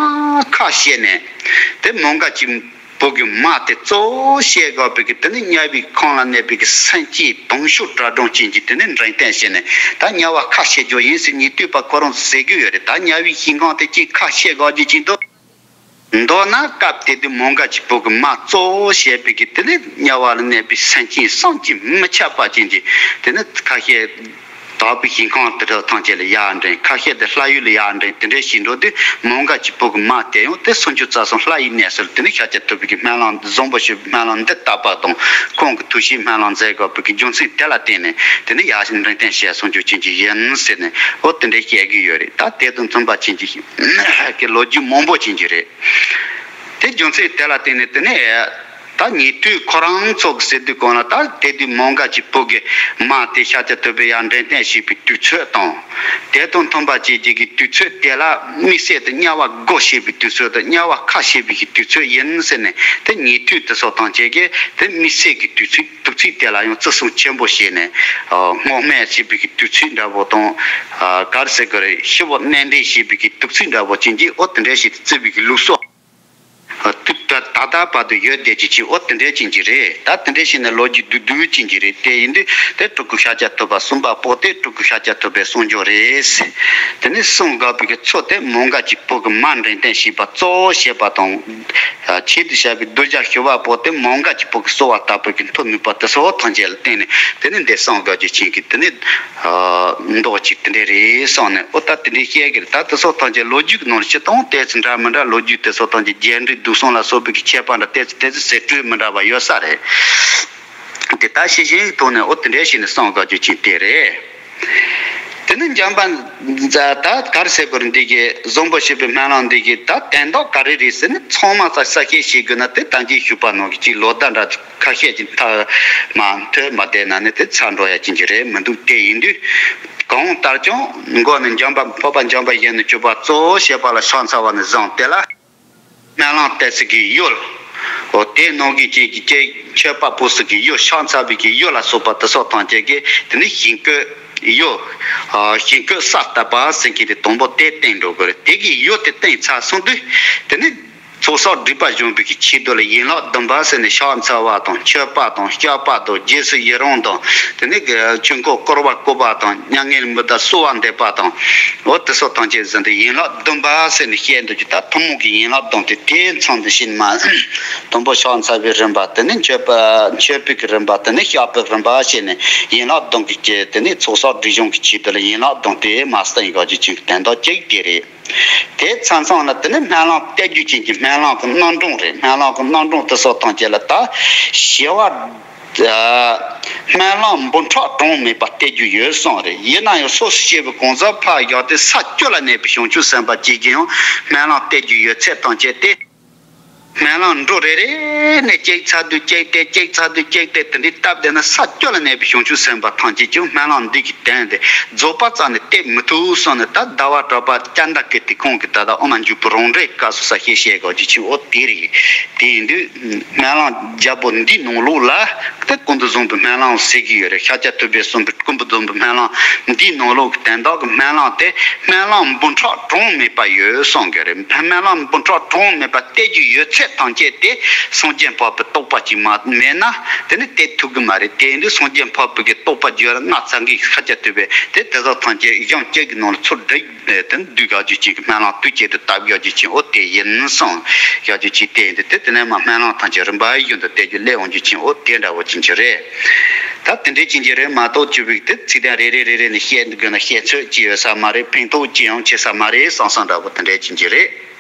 ཁ་བཤད་ནས་དེ་མོང་སྒར་གྱི་བུ་གི་མ་དེ་གཙོ་བོ་བཤད་དགོས་པའི་གི་དེ་ནི་དམྱལ་བའི་ཁམས་ལ་གནས་པའི་གི་སེམས་ཅན་དུང་ཕྱུར་དྲུག་སྦྲང་ཅན་གྱི་དེ་ནི་འདྲེན་བསྟན་བྱས་ནས་ད་དམྱལ་བ་ཁ་བཤད་རྒྱུ་ཡིན་ཟེར་ཉེ་དུས་པ་ཁོ་རང་ཟེར་གི་ཡོད་རེད། ད་དམྱལ་བའི་ཞིང་ཁམས་དེ་གཅིག་ཁ་བཤད་དགོས་རྒྱུ་ཅིག་འདུག་མདོར་ན་སྐབས་དེ་དུས་མོང་སྒར་གྱི་བུ་གི་མ་གཙོ་བོ་བཤད་པའི་གི་དེ་ནི་དམྱལ་བ་ལ་གནས་པའི་སེམས་ཅན་བསམ་གྱིས་མི་ཁྱབ་པ་ཅན་གྱི་དེ་ནི་ཁ་བཤད་དག་པའི་ཞིང་ཁམས་དེ་དག་ཐམས་ཅད་ལ་ཡར་འདྲེན། ཁ་བཤད་དེ་ལྷ་ཡུལ་ལ་ཡར་འདྲེན། དེ་འདྲའི་ཞིག་འགྲོ་དུས་མོང་སྒར་གྱི་བུ་གི་མ་དེ་ཡང་དེ་སུམ་ཅུ་རྩ་གསུམ་ལྷ་ཡི་གནས་སུ་དེ་ནི་ཤཱཀྱ་ཐུབ་པའི་གི་སྨོན་ལམ་བཟང་པོ་ཞུ་སྨོན་ལམ་འདི་བཏབ་པ་དང་ཁོང་གི་ཐུགས་བཞེད་སྨོན་ལམ་མཛད་དགོས་པའི་གི་རྒྱུ་མཚན་དེ་ལ་བརྟེན་ནས་དེ་ནི་ཡར་ཞིག་འདྲེན་བསྟན་བྱས་སུམ་ཅུ་ཅན་གྱི་ཡིན་ཟེར་ནས་འོ་དེ་འདྲའི་བཤད་གི་ཡོད་རེད། ད་དེ་དང་མཐུན་པ་ཅན་གྱི་གི་ལོ་རྒྱུས་མང་པོ་ཅན་གྱི་རེད། དེ་རྒྱུ་མཚན་དེ་ལ་བརྟེན་ནས་དེ་ནས་ད་ ད་ཉེ་དུས་ཁོ་རང་ཚོ་གི་ཟེར་དུས་གང་ལ། ད་དེ་དུས་མོའུ་འགལ་གྱི་བུ་གི་མ་དེ་ཤཱཀྱ་ཐུབ་པའི་ཡར་འགྲེམས་སྟོན་བྱས་པའི་དུས་ཚོད་དང་། དེ་དང་མཐུན་པ་བྱས་རྗེས་ཀྱི་དུས་ཚོད་དེ་ལ་དམིགས་བསལ་དུ་དམྱལ་བ་སྒོ་ཕྱེ་བའི་དུས་ཚོད་དང་དམྱལ་བ་ཁ་ཕྱེ་བའི་གི་དུས་ཚོད་ཡིན་ཟེར་ནས། དེ་ཉེ་དུས་དེ་ཚོ་དང་བཅས་ཀྱི་དེ་དམིགས་བསལ་གྱི་དུས་ཚོད་དུས་ཚིགས་དེ་ལ་ཡང་བརྩི་སྲུང་ཆེན་པོ་བྱས་ནས། ཨ་སྔོག་སྨད་བྱེད་པའི་གི་དུས་ཚིགས་འདྲ་པོ་དང་། ཨ་ག་རེ་ཟེར་དགོས་རེད། ཤི་བོ་གནས་འདྲེན་བྱེད་པའི་གི་དུས་ཚིགས་འདྲ་པོ་ཅན་གྱི་འོ་དེ་འདྲ་ཞིག་བརྩི་བའི་གི་ལུགས་སྲོལ། ཨ་དུས་ད་ད་ལྟ་བར་དུ་ཡོད་བསྡད་ཀྱི་ཅིག་འོ་དེ་འདྲ་ཅན་གྱི་རེད། ད་དེ་འདྲ་བྱས་ནས་ལོ་རྒྱུས་བསྡུས་བསྡུས་ཅན་གྱི་རེད། དེ་ཡིན་དུས་དེ་སྤྲུལ་སྐུ་ཤཱཀྱ་ཐུབ་པ་གསུམ་པ་པོ་དེ་སྤྲུལ་སྐུ་ཤཱཀྱ་ཐུབ་པའི་གསུང་སྦྱོར་རེད། དེ་ནས་གསུང་དགོས་པའི་གི་ཚུལ་དེ་མོའུ་འགལ་གྱི་བུ་གི་མ་འགྲེམས་སྟོན་བྱས་པ་གཙོ་བོ་བྱས་པ་དང་། ཆེད་དུ་བྱ་བའི་གདུལ་བྱ་ཞི་བ་པོ་དེ་མོའུ་འགལ་གྱི་བུ་གི་གསོལ་བ་བཏབ་པའི་གི་མཐུ་ནུས་པ་དེ་ཚོ་ཐམས་ཅད་ལ་བརྟེན་ནས། དེ་ནས་འདི་གསུང་དགོས་རྒྱུ་ཅན་གྱི་དེ་ནས། ཨ་མདོ་གཅིག་དེ་འདྲ་རེད་གསུངས་ནས། འོ་ད་དེ་འདྲའི་བཤད་ཀྱི་རེད། ད་དེ་ཚོ་ཐམས་ཅད་ལོ་རྒྱུས་ཀྱི་ནང་ལ་སྤྱིར་བཏང་ཏོག་ཙམ་འདྲ་མི་འདྲ། ལོ་རྒྱུས་དེ་ཚོ་ཐམས་ཅད་རྒྱས་འབྲིང་བསྡུས་གསུམ་ལ་སོགས་པའི་གི་ཁྱད་པར་འདྲ་ཏོག་ཙམ་ཏོག་ཙམ་ཟེར་སྲོལ་མི་འདྲ་བ་ཡོད་ས་རེད། དེ་ད་ཤེས་བཞིན་གྱི་ཐོག་ནས་འོ་དེ་འདྲ་བྱས་ནས་གསུང་དགོས་རྒྱུ་ཅན་དེ་རེད། དེ་ནས་འཇམ་དཔལ་ད་ག་རེ་ཟེར་དགོས་རེད། འདི་གི་བཟང་པོ་བྱེད་པའི་སྨོན་ལམ་འདི་གི་ད་དོན་དག་ག་རེ་རེད་ཟེར་ནས་ཚང་མ་ས་ས་བཤད་བྱེད་དགོས་ན། དེ་ད་གིན་ཞུས་པ་ནང་གི་ཅིག་ལོ་ཟླ་འདྲ་ཁ་ཤས་ཀྱི་མཐའ་མ་མཐུད་མ་བསྡད་ན་ནི་དེ་ཚར་འགྲོ་ཡ་ཅན་གྱི་རེད་མི་འདུག་དེ་ཡིན་དུས་གང་ལྟར་ཀྱང་མགོ་ནས་འཇམ་དཔལ་འཕགས་པ་འཇམ་དཔལ་གཞོན་ནུ་གྱུར་པ་གཙོ་བོ་བྱས་པ་ལ་ཕྱག་འཚལ་བ་ནས་བཟུང་། དེ་ལ་སྨོན་ལམ་གཏད་ཚུལ་གྱི་ཡུལ། འོ་དེ་ནང་གི་ཅན་གྱི་ཅན་མཆོད་པ་ཕུལ་ཚུལ་གྱི་ཡུལ། ཕྱག་འཚལ་བའི་གི་ཡུལ་ལ་སོགས་པ་དེ་ཚོ་ཐམས་ཅད་ཀྱི་དེ་ནི་ཞིང་བཀོད་ཡུལ། ཨ་ཞིང་བཀོད་ས་བཏབ་པ་ཟེར་མཁན་དེ་དང་པོ་དེ་བསྟན་འགྲོ་དགོས་རེད། དེ་གི་ཡུལ་དེ་བསྟན་ཚར་སོང་དུས་དེ་ནི་ཚོགས་བསགས་སྒྲིབ་པ་སྦྱོང་བའི་གི་ཆེད་དུ་ལ་ཡན་ལག་བདུན་པ་ཟེར་ནས་ཕྱག་འཚལ་བ་དང་མཆོད་པ་དང་བཤགས་པ་དང་རྗེས་སུ་ཡི་རང་དང་། དེ་ནས་ཆོས་འཁོར་བསྐོར་བ་བསྐོར་བ་དང་། མྱ་ངན་ལས་འདས་པ་གསོལ་བ་འདེབས་པ་དང་། འོ་དེ་ཚོ་ཐམས་ཅད་ཟིན་ཏེ་ཡན་ལག་བདུན་པ་ཟེར་ནས་བཤད་འདུག་ཀྱི། ད་ཐུན་མོང་གི་ཡན་ལག་བདུན་དེ་དེའི་མཚམས་དུ་ཕྱིན་མ། དང་པོ་ཕྱག་འཚལ་བའི་རིམ་པ། དེ་ནས་མཆོད་པ་མཆོད་པའི་གི་རིམ་པ། དེ་ནས་བཤགས་པའི་རིམ་པ་བྱས་ནས་ཡན་ལག་བདུན་གྱི་དེ་ནས་ཚོགས་བསགས་སྒྲིབ་སྦྱོང་གི་ཆེད་དུ་ལ་ཡན་ལག་བདུན་དེ་མ་གསུངས་ཡོད་ཀྱི་ཅིག་དོན་དག་གཅིག་དེ་རེད། དེ་མཚམས་མཚམས་ལ་དེ་ནི་སྨོན་ལམ་གཏད་རྒྱུ་ཅན་གྱི་སྨོན་ལམ་གྱི་རྣམ་གྲངས་རེད། སྨོན་ལམ་གྱི་རྣམ་གྲངས་དེ་ཚོ་ཐམས་ཅད་ལ་ད་ཞི་བ་སྨོན་ལམ་འབུམ་ཕྲག་གྲངས་མེད་པ་གཏད་རྒྱུ་ཡོད་གསུངས་རེད། ཡིན་ན་ཡང་སོ་སོ་སྐྱེ་བོའི་གང་ཟག་ཕར་བཞག་སྟེ་ས་བཅུ་ལ་གནས་པའི་བྱང་ཆུབ་སེམས་དཔའ་གཅིག་གིས་ཡང་སྨོན་ལམ་གཏད་རྒྱུ་ཡོད་ཚད་ཐམས་ཅད་དེ། སྨོན་ལམ་འབྲུ་རེ་རེ་ནས་གཅིག་ཚར་དུས་གཅིག་སྟེ་གཅིག་ཚར་དུས་གཅིག་སྟེ་དེ་འདྲའི་སྟབས་བདེ་ན་ས་བཅུ་ལ་གནས་པའི་བྱང་ཆུབ་སེམས་དཔའ་ཐམས་ཅད་ཀྱང་སྨོན་ལམ་འདི་གི་དོན་དེ་རྫོགས་པ་རྩ་ནས་གཏད་མི་ཐུབ་གསུངས་ནས། ད་ཟླ་བ་གྲགས་པ་སྐྱ་མདའ་གི་དེ་ཁོང་གི་ད་ལྟ་ཨོཾ་མ་མཉྫུ་པ་རང་འགྲེལ་སྐབས་སུ་ས་བཤད་བཤད་དགོས་ཀྱི་ཆེ་བོ་དེ་རེད། དེ་ཡིན་དུས་སྨོན་ལམ་རྒྱལ་པོ་འདིའི་ནང་ལོགས་ལ་དེ་ཀུན་ཏུ་བཟང་པོའི་སྨོན་ལམ་ཟེར་གྱི་ཡོད་རེད། ཤཱཀྱ་ཐུབ་པས་གསུངས་པའི་ཀུན་ཏུ་བཟང་པོའི་སྨོན་ལམ་འདིའི་ནང་ལོགས་ཀྱི་དོན་དག་གི་སྨོན་ལམ་དེ་སྨོན་ལམ་འབུམ་ཕྲག་གྲངས་མེད་པ་ཡོད་གསུངས་ཀྱི་རེད། སྨོན་ལམ་འབུམ་ཕྲག་གྲངས་མེད་པ་གཏད་རྒྱུ་ཡོད་ཚད་ཐམས་ཅད་དེ་སངས་རྒྱས་འཕགས་པའི་རྟོགས་པ་ཅིག་མ་མེད་ན་དེ་ནི་གཏད་ཐུབ་ཀྱི་མ་རེད། དེ་ཡིན་དུས་སངས་རྒྱས་འཕགས་པའི་གི་རྟོགས་པ་རྒྱུད་ལྔ་ཚང་གི་ཤཱཀྱ་ཐུབ་པས་དེ་དེ་དག་ཐམས་ཅད་གཞུང་གཅིག་གི་ནང་ལ་ཚུར་བསྒྲིལ་ནས་དེ་ནི་བསྡུས་དགོས་རྒྱུ་ཅན་གྱི་སྨོན་ལམ་དུས་གཅིག་ཏུ་བཏབ་དགོས་རྒྱུ་ཅན་འོ་དེ་ཡིན་གསུངས་དགོས་རྒྱུ་ཅན་དེ་ཡིན་དུས་དེ་དེ་ནས་མ་སྨོན་ལམ་ཐམས་ཅད་རིམ་པ་བཞིན་དུ་གཏད་རྒྱུ་སླེབས་འོང་རྒྱུ་ཅན་འོ་དེ་འདྲ་བོ་ཅན་གྱི་རེད། ད་དེ་འདྲའི་ཅན་གྱི་རེད་མ་གཏོགས་ཅི་བིག་དེ་ཚིག་དོན་རེ་རེ་རེ་རེ་ནས་བཤད་འདུག་དགོས་ན་བཤད་ཚོད་ཅི་ཡོད་ས་མ་རེད། ཕན་ཐོགས་ཅི་ཡང་ཆེ་ས་མ་རེད་བསམ་བསམ་འདྲ་བོ་དེ་འདྲའི་ཅན་གྱི་རེད།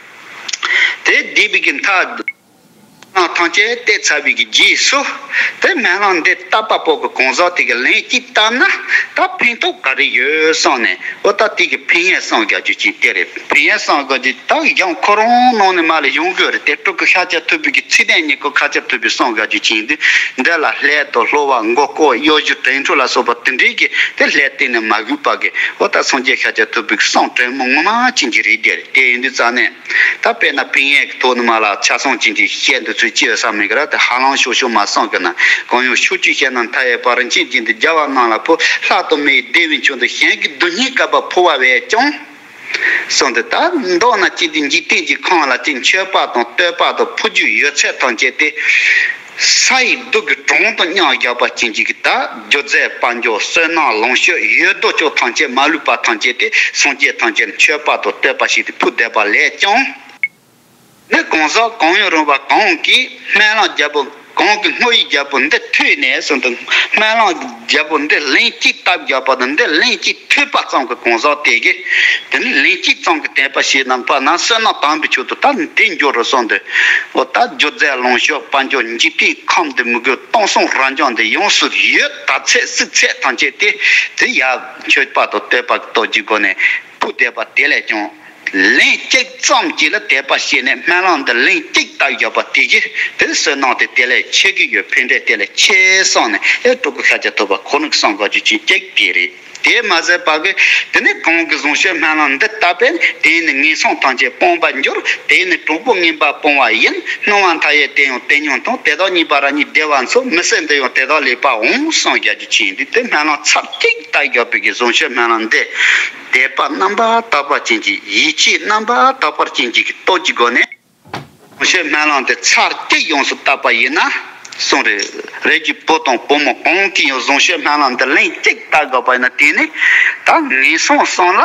དེ་འདི་བིག་གི་མཐའ་ཐམས་ཅད་གཏད་ཚར་བའི་གི་རྗེས་སུ་དེ་སྨོན་ལམ་འདི་བཏབ་པ་པོ་གི་གང་ཟག་དེ་གི་ལན་གཅིག་བཏབ་ན་ད་ཕན་ཐོགས་ག་རེ་ཡོད་བསམ་ནས་འོ་ད་དེ་གི་ཕན་ཡོན་གསུང་དགོས་རྒྱུ་ཅན་དེ་རེད། ཕན་ཡོན་གསུང་དགོས་རྒྱུ་ད་གཞུང་ཁོ་རང་ནང་ནས་མར་ལ་ཡོང་དགོས་རེད། དེ་སྤྲུལ་སྐུ་ཤཱཀྱ་ཐུབ་པའི་གི་ཚིག་དོན་ཉིད་ཀྱི་ཤཱཀྱ་ཐུབ་པའི་གསུང་དགོས་རྒྱུ་ཅན་འདི་འདི་ལ་ལྷའི་དང་སློབ་པ་མགོ་སྐོར་གཡོ་སྒྱུ་དྲན་འཁྲུལ་ལ་སོགས་པ་དེ་འདྲའི་གི་དེ་ལྷའི་སྟེང་ནས་མ་གུས་པ་གི་འོ་ད་སངས་རྒྱས་ཤཱཀྱ་ཐུབ་པའི་གི་གསུང་དྲང་མོ་ངོ་མ་ཅན་གྱི་རེད། དེ་རེད། དེ་ཡིན་དུས་ཙང་ནས་ད་དཔེར་ན་ཕན་ཡོན་གྱི་ཐོག་ནས་མར་ལ་ཆ་ཚང་ཅན་གྱི་བཤད་འདི་ཚོས་ཅི་ཡོད་ས་མེད་གི་ར། དེ་ཧ་ལམ་ཤོག་ཤོག་མ་གསུང་གི་ན་གང་ཡང་ཕྱོགས་བཅུའི་གཞན་དང་མཐའ་ཡས་པ་རིན་ཆེན་ཅན་དུ་རྒྱལ་བ་རྣམས་ལ་ཕུལ། ལྷ་དང་མིའི་བདེ་བའི་མཆོག་འདི་གཞན་གྱི་སྡུག་བསྔལ་བསྐལ་པ་འཕོ་བ་བས་ཀྱང་། གསུངས་ཏེ་ད་མདོར་ན་ཅི་སྟེ་འཇིག་རྟེན་གྱི་ཁམས་ལ་ཅི་མཆོད་པ་དང་བསྟོད་པ་དང་ཕུལ་རྒྱུ་ཡོད་ཚད་ཐམས་ཅད་དེ་ས་ཡི་རྡུལ་གྱི་གྲངས་དང་མཉམ་བཞག་པ་ཅན་གྱི་ད་སྒྱུ་རྩལ་དཔལ་འབྱོར་བསོད་ནམས་ལོངས་སྤྱོད་ཡོད་དོ་ཅོག་ཐམས་ཅད་མ་ལུས་པ་ཐམས་ཅད་དེ་སངས་རྒྱས་ཐམས་ཅད་མཆོད་པ་དང་བསྟོད་པ་ཞིག་ཏུ་ཕུལ་བསྡད་པ་ལས་ཀྱང་། ནི་གང་ཟག་གང་ཡང་རུང་བ་གང་གིས་སྨོན་ལམ་རྒྱལ་པོ་གང་གི་བསྔོ་བའི་རྒྱལ་པོ་འདི་ཐོས་ནས་གསུངས་ཏེ། སྨོན་ལམ་རྒྱལ་པོ་འདི་ལན་གཅིག་བཏབ་རྒྱག་པ་དང་འདི་ལན་གཅིག་ཐོས་པ་ཙམ་གྱི་གང་ཟག་དེ་གིས་དེ་ནི་ལན་གཅིག་ཙམ་གྱི་བསྟན་པ་ཞིག་ནམ་པ་ན་བསོད་ནམས་དམ་པའི་ཆོས་དུ་ད་ནི་དེ་འབྱོར་རོ་གསུངས་ཏེ། འོ་ད་སྒྱུ་རྩལ་ལོངས་སྤྱོད་དཔལ་འབྱོར་འཇིག་རྟེན་ཁམས་འདི་མི་དགོས་སྟོང་གསུམ་རབ་འབྱམས་འདི་ཡོངས་སུ་ཡོད་ད་ཚད་སྲིད་ཚད་ཐམས་ཅད་དེ་དེ་ཡར་མཆོད་པ་དང་བསྟོད་པ་གི་སྟོབས་ཀྱི་སྒོ་ནས་ཕུལ་བསྡད་པ་དེ་ལས་ཀྱང་ ལན་གཅིག་ཙམ་གྱིས་ལ་དད་པ་བྱས་ནས་སྨོན་ལམ་འདི་ལན་གཅིག་བཏབ་བཞག་པ་དེ་གིས་དེ་བསོད་ནམས་དེ་དེ་ལས་ཆེ་གི་ཡོད། ཕན་འབྲས་དེ་ལས་ཆེ་བསམ་ནས་ཨེ་སྤྲུལ་སྐུ་ཤཱཀྱ་ཐུབ་པ་ཁོ་ནི་གསུང་དགོས་རྒྱུ་ཅན་གཅིག་དེ་རེད། དེ་མ་ཟད་པ་གི་དེ་ནི་གང་གི་བཟང་སྤྱོད་སྨོན་ལམ་འདི་བཏབ་པས་དེ་ནི་ངན་སོང་ཐམས་ཅད་སྤངས་པར་འགྱུར། དེ་ནི་གྲོགས་པོ་ངན་པ་སྤོང་བ་ཡིན། སྣང་བ་མཐའ་ཡས་དེ་ཡང་དེ་ཉིད་མཐོང་། དེ་དག་གཉིས་པ་རང་ཉིད་བདེ་བར་འཚོ། མི་ཟད་འདི་ཡང་དེ་དག་ལེགས་པར་འོང་གསུངས་རྒྱུ་ཅན་འདི་དེ་སྨོན་ལམ་ཚར་གཅིག་བཏབ་བཞག་པའི་གི་བཟང་སྤྱོད་སྨོན་ལམ་འདི། དད་པ་རྣམ་པར་དག་པ་ཅན་གྱི་ཡིད་ཆེས་རྣམ་པར་དག་པ་ཅན་གྱི་སྟོབས་ཀྱི་སྒོ་ནས་བཟང་སྤྱོད་སྨོན་ལམ་དེ་ཚར་གཅིག་ཡོངས་སུ་བཏབ་པ་ཡིན་ན་གསུངས་རེད། རིགས་ཀྱི་བུ་དང་བུ་མོ་གང་གིས་ཡང་བཟང་སྤྱོད་སྨོན་ལམ་འདི་ལན་གཅིག་བཏབ་དགོས་པ་ཡིན་ན་དེ་ནི་ད་ངན་སོང་གསུམ་ལ་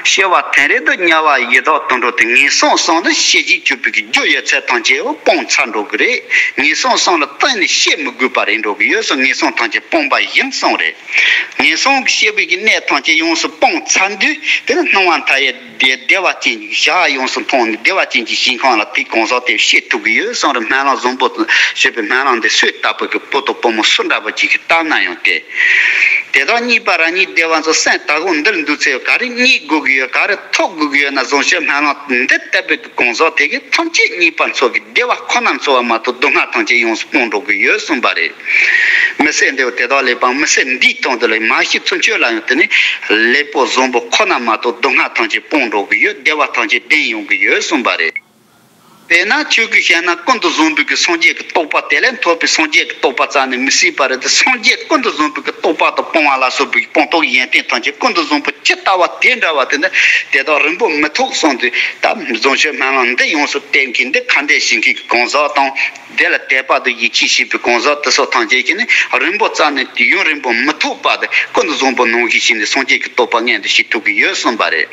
སྐྱེ་བ་དེ་རེ་དུ་དམྱལ་བ་ཡི་དྭགས་དུད་འགྲོ་དེ་ངན་སོང་གསུམ་ལ་སྐྱེ་བཞིན་བཅུག་པའི་གི་རྒྱུ་ཡོད་ཚད་ཐམས་ཅད་སྤོང་ཚར་འགྲོ་གི་རེད། ངན་སོང་གསུམ་ལ་གཏན་ནས་སྐྱེ་མི་དགོས་པ་རེད་འགྲོ་གི་ཡོད་གསུངས། ངན་སོང་ཐམས་ཅད་སྤངས་པ་ཡིན་གསུངས་རེད། ངན་སོང་གི་སྐྱེ་བའི་གི་གནས་ཐམས་ཅད་ཡོངས་སུ་སྤངས་ཚར་དུས་དེ་ནི་སྣང་བ་མཐའ་ཡས་བདེ་བདེ་བ་ཅན་གྱི་ཞིང་ཡོངས་སུ་མཐོང་ནས་བདེ་བ་ཅན་གྱི་ཞིང་ཁམས་ལ་དེ་གང་ཟག་དེ་སྐྱེ་ཐུབ་ཀྱི་ཡོད་གསུངས་རེད། སྨོན་ལམ་བཟང་པོ་ཞེས་པའི་སྨོན་ལམ་འདི་སུས་བཏབ་པའི་གི་བུ་དང་བུ་མོ་སུ་འདྲ་བ་ཅིག་གིས་བཏབ་ན་ཡང་དེ་དེ་དག་གཉིས་པ་རང་ཉིད་བདེ་བར་འཚོ། སེམས་དག་གོ་འདིར་འདུག་ཚེ་ག་རེ་རྙེད་དགོས་ཀྱི་ཡོད། ག་རེ་ཐོབ་དགོས་ཀྱི་ཡོད་ན་བཟང་སྤྱོད་སྨོན་ལམ་འདི་བཏབ་པའི་གི་གང་ཟག་དེ་གིས་ཐམས་ཅད་གཉིས་པ་འཚོ་གི་བདེ་བ་ཁོ་ན་འཚོ་བ་མ་གཏོགས་སྡུག་བསྔལ་ཐམས་ཅད་ཡོངས་སུ་སྤོང་འགྲོ་གི་ཡོད་གསུངས་པ་རེད། མི་ཟད་འདི་ཡང་དེ་དག་ལེགས་པར་མི་ཟད་འདིའི་དོན་དུ་ལ་མ་ཤི་ཚུན་ཆོད་ལ་ཡང་དེ་ནི་ལེགས་པོ་བཟང་པོ་ཁོ་ན་མ་གཏོགས་སྡུག་བསྔལ་ཐམས་ཅད་སྤོང་འགྲོ་གི་ཡོད། བདེ་བ་ཐམས་ཅད་ལྡན་ཡོང་གི་ཡོད་གསུངས་པ་རེད། དཔེར་ན་ཁྱོད་ཀྱིས་བཤད་ན་ཀུན་ཏུ་བཟང་པོའི་གི་སངས་རྒྱས་ཀྱི་རྟོགས་པ་དེ་ལས་ཐོབ་པའི་སངས་རྒྱས་ཀྱི་རྟོགས་པ་རྩ་ནས་མི་སྲིད་པ་རེད་དེ། སངས་རྒྱས་ཀུན་ཏུ་བཟང་པོའི་གི་རྟོགས་པ་དང་སྤོང་བ་ལ་སོགས་པའི་སྤངས་རྟོགས་ཡོན་ཏན་ཐམས་ཅད་ཀུན་ཏུ་བཟང་པོ་ཇི་ལྟ་བ་དེ་འདྲ་བ་དེ་ནི་དེ་དག་རིང་པོ་མི་ཐོགས་གསུངས་དུས་ད་བཟང་སྤྱོད་སྨོན་ལམ་འདི་ཡོངས་སུ་བསྟེན་མཁན་འདི་ཁ་འདོན་བྱེད་མཁན་གྱི་གང་ཟག་དང་། དེ་ལ་དད་པ་དང་ཡིད་ཆེས་བྱེད་པའི་གང་ཟག་དེ་ཚོ་ཐམས་ཅད་ཀྱིས་ནི་རིང་པོ་རྩ་ནས་ཡུན་རིང་པོ་མི་ཐོགས་པ་དེ་ཀུན་ཏུ་བཟང་པོ་ནང་བཞིན་བྱས་ནས་སངས་རྒྱས་ཀྱི་རྟོགས་པ་མངོན་དུ་བྱེད་ཐུབ་ཀྱི་ཡོད་གསུངས་པ་རེད།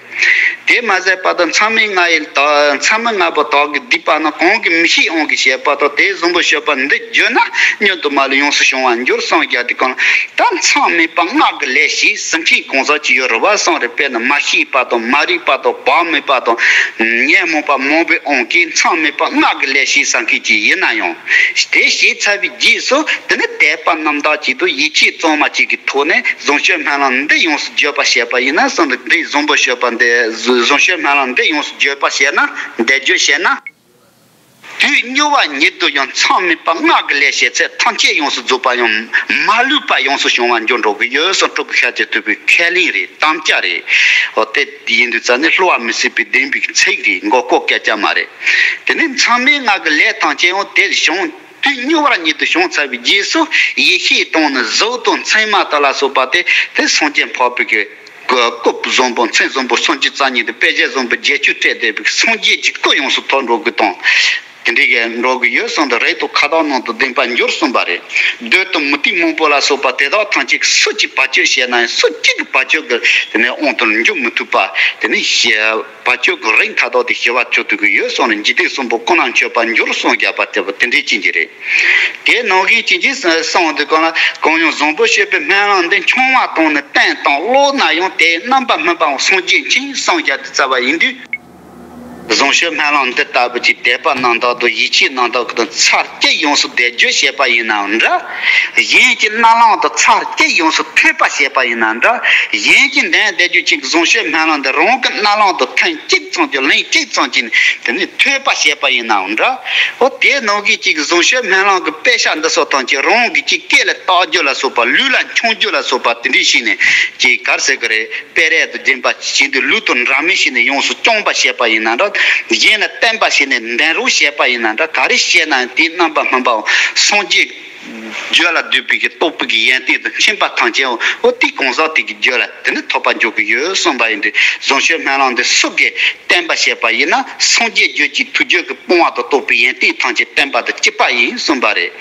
དེ་མ་ཟད་པ་དང་མཚམས་མེད་ལྔ་ཡི་དག་མཚམས་མེད་ལྔ་པོ་དག་གི་སྡིག་པ་རྣམས་གང་གིས་མི་ཤེས་དབང་གིས་བྱས་པ་དང་། དེ་བཟང་པོ་སྤྱོད་པ་འདི་བརྗོད་ན་མྱུར་དུ་མ་ལུས་ཡོངས་སུ་བྱང་བར་འགྱུར་གསུངས་ཀྱང་དེ་གང་ལ་ད་མཚམས་མེད་པ་སྔགས་ཀྱི་ལས་ཞེས་ཟེར་མཁན་གང་ཟག་ཅིག་ཡོད་རེད་བ་གསུངས་རེད། དཔེར་ན་མ་ཤེས་པ་དང་མ་རིག་པ་དང་བག་མེད་པ་དང་ཉོན་མོངས་པ་མང་པོའི་དབང་གིས་མཚམས་མེད་པ་སྔགས་ཀྱི་ལས་ཞེས་ཟེར་མཁན་ཅིག་ཡིན་ན་ཡང་དེ་བྱས་ཚར་བའི་རྗེས་སུ་དེ་ནི་དད་པ་རྣམ་དག་ཅིག་དང་ཡིད་ཆེས་གཙང་མ་ཅིག་གི་ཐོག་ནས་བཟང་སྤྱོད་སྨོན་ལམ་འདི་ཡོངས་སུ་བརྗོད་པར་བྱེད་པ་ཡིན་ན་གསུངས་འདུག་འདི་བཟང་པོ་སྤྱོད་པ་འདི་བཟང་སྤྱོད་སྨོན་ལམ་འདི་ཡོངས་སུ་བརྗོད་པར་བྱེད་ན་བཟླས་བརྗོད་བྱེད་ན། དུས་མྱུར་བ་ཉིད་དུ་ཡང་མཚམས་མེད་པ་སྔགས་ཀྱི་ལས་བྱེད་ཚད་ཐམས་ཅད་ཡོངས་སུ་རྫོགས་པ་ཡང་མ་ལུས་པ་ཡོངས་སུ་བྱང་བར་འགྱུར་འགྲོ་གི་ཡོད་གསུངས། སྤྲུལ་སྐུ་ཤཱཀྱ་ཐུབ་པའི་ཁས་ལེན་རེད། དམ་བཅའ་རེད། འོ་དེ་ཡིན་དུས་ཙང་ནི་བསླུ་བ་མི་སྲིད་པའི་བདེན་པའི་ཚིག་རེད། མགོ་སྐོར་སྐད་ཆ་མ་རེད། དེ་ནས་མཚམས་མེད་སྔགས་ཀྱི་ལས་ཐམས་ཅད་ཡང་དེ་བྱང་དུས་མྱུར་བ་ཉིད་དུ་བྱང་ཚར་བའི་རྗེས་སུ་ཡེ་ཤེས་དང་ནི་གཟུགས་དང་མཚན་མ་དག་ལ་སོགས་པ་དེ་དེ་སངས་རྒྱས་འཕགས་པའི་གི་སྐུ་བཟང་པོ་མཚན་བཟང་པོ་སུམ་ཅུ་རྩ་གཉིས་དང་དཔེ་བྱད་བཟང་པོ་བརྒྱད་ཅུ་སྤྲས་བསྡད་པའི་སངས་རྒྱས་ཀྱི་སྐུ་ཡོངས་སུ་ཐོབ་འགྲོ་གི་དང་། དེ་འདྲའི་གི་འགྲོ་གི་ཡོད་གསུངས་ཏེ་རིགས་དང་ཁ་དོག་རྣམས་དང་ལྡན་པར་འགྱུར་གསུངས་པ་རེད། བདུད་དང་མུ་སྟེགས་མང་པོ་ལ་སོགས་པ་དེ་དག་ཐམས་ཅད་སུ་གཅིག་བར་ཆད་བྱས་ན་ཡང་སུ་གཅིག་གི་བར་ཆད་ཀྱི་དེ་ནས་དབང་དུ་འགྱུར་མི་ཐུབ་པ་དེ་ནས་བར་ཆད་ཀྱི་རིགས་མཐའ་དག་དེ་ཞི་བར་གྱུར་ཐུབ་ཀྱི་ཡོད་གསུངས་ནས་འཇིག་རྟེན་གསུམ་པོ་ཀུན་ན་མཆོད་པར་འགྱུར་གསུངས་བཞག་པ་དེ་བ་དེ་འདྲའི་ཅན་གྱི་རེད། དེ་ནང་བཞིན་ཅན་གྱི་གསུངས་དུས་གང་ལ་གང་ཡང་བཟང་པོ་སྤྱོད་པའི་སྨོན་ལམ་འདི་འཆང་བ་དང་ནི་བསྟེན་དང་ཀློག་ན་ཡང་དེ་རྣམ་པར་སྨིན་པའང་སངས་རྒྱས་མཁྱེན་གསུངས་བཞག་དེ་རྩ་བ་ཡིན་དུས། བཟང་སྤྱོད་སྨོན་ལམ་འདི་ལྟ་བུ་གྱི་དད་པ་རྣམ་དག་དང་ཡིད་ཆེས་རྣམ་དག་གི་དང་ཚར་གཅིག་ཡོངས་སུ་བཟླས་བརྗོད་བྱས་པ་ཡིན་ནའང་འདྲ། གཞན་གྱི་རྣ་ལམ་དུ་ཚར་གཅིག་ཡོངས་སུ་ཐོས་པ་བྱས་པ་ཡིན་ནའང་འདྲ། གཞན་གྱི་འདོན་བཟླས་བརྗོད་ཅིག་བཟང་སྤྱོད་སྨོན་ལམ་འདི་རང་གི་རྣ་ལམ་དུ་ཐེངས་གཅིག་ཙམ་གྱི་ལན་གཅིག་ཙམ་གྱིས་དེ་ནས་ཐོས་པ་བྱས་པ་ཡིན་ནའང་འདྲ། འོ་དེ་ནང་བཞིན་གཅིག་གི་བཟང་སྤྱོད་སྨོན་ལམ་གྱི་དཔེ་ཆ་འདི་སོགས་ཐམས་ཅད་རང་གི་གཅིག་སྐེ་ལ་བཏགས་རྒྱུ་ལ་སོགས་པ་ལུས་ལ་འཆང་རྒྱུ་ལ་སོགས་པ་དེ་འདྲའི་ཞིག་ནས་གཅིག་གར་ཟེར་གི་རེད། སྤེལ་རེས་དང་ལྡན་པ་བྱས་འདུག་ལུས་དང་འདྲ་མིན་ཞིག་ནས་ཡོངས་སུ་སྐྱོང་བ་བྱས་པ་ཡིན་ན་འདྲ། གཞན་ལ་བསྟན་པ་ཞིག་ནས་འདོན་རོགས་བྱས་པ་ཡིན་ན་འདྲ། ག་རེ་བྱས་ན་ཡང་དེའི་རྣམ་པར་སྨིན་པའང་སངས་རྒྱས་བརྗོད་ལ་འདུས་པའི་གི་རྟོགས་པའི་གི་ཡོན་ཏན་དང་མཁྱེན་པ་ཐམས་ཅད་འོ་དེའི་གང་ཟག་དེ་གི་རྒྱུད་ལ་དེ་ནི་ཐོབ་པར་འཇུག་གི་ཡོད་གསུངས་པ་ཡིན་དུས་བཟང་སྤྱོད་སྨོན་ལམ་འདི་སུ་གིས་བསྟན་པ་བྱས་པ་ཡིན་ན་སངས་རྒྱས་རྒྱུད་ཀྱི་ཐུགས་རྒྱུད་ཀྱི་སྤོང་བ་དང་རྟོགས་པའི་ཡོན་ཏན་ཐམས་ཅད་བསྟན་པ་དང་གཅིག་པ་ཡིན་གསུངས་པ་རེད།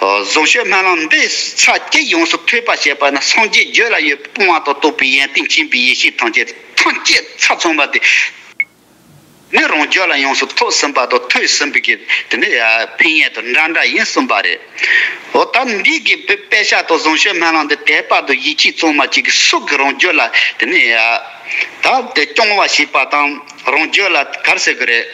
བཟང་སྤྱོད་སྨོན་ལམ་འདི་ཚར་གཅིག་ཡོངས་སུ་ཐོས་པ་བྱས་པ་ན་སངས་རྒྱས་རྒྱུད་ལ་ཡོད་པའི་སྤོང་བ་དང་རྟོགས་པའི་ཡོན་ཏན་མཁྱེན་པའི་ཡེ་ཤེས་ཐམས་ཅད་ཐམས་ཅད་ཚར་ཚང་བ་དེ་ནི་རང་རྒྱུད་ལ་ཡོངས་སུ་ཐོབ་ཟིན་པ་དང་ཐོས་ཟིན་པའི་གི་དེ་ནི་ཕན་ཡོན་དང་འདྲ་འདྲ་ཡིན་གསུངས་པ་རེད། འོ་ད་འདི་གི་དཔེ་དཔེ་ཆ་དང་བཟང་སྤྱོད་སྨོན་ལམ་འདི་དད་པ་དང་ཡིད་ཆེས་གཙང་མ་གཅིག་གི་སུ་གི་རང་རྒྱུད་ལ་དེ་ནི། ད་དེ་སྐྱོང་བ་ཞེས་པ་དང་རང་རྒྱུད་ལ་གར་ཟེར་གི་རེད།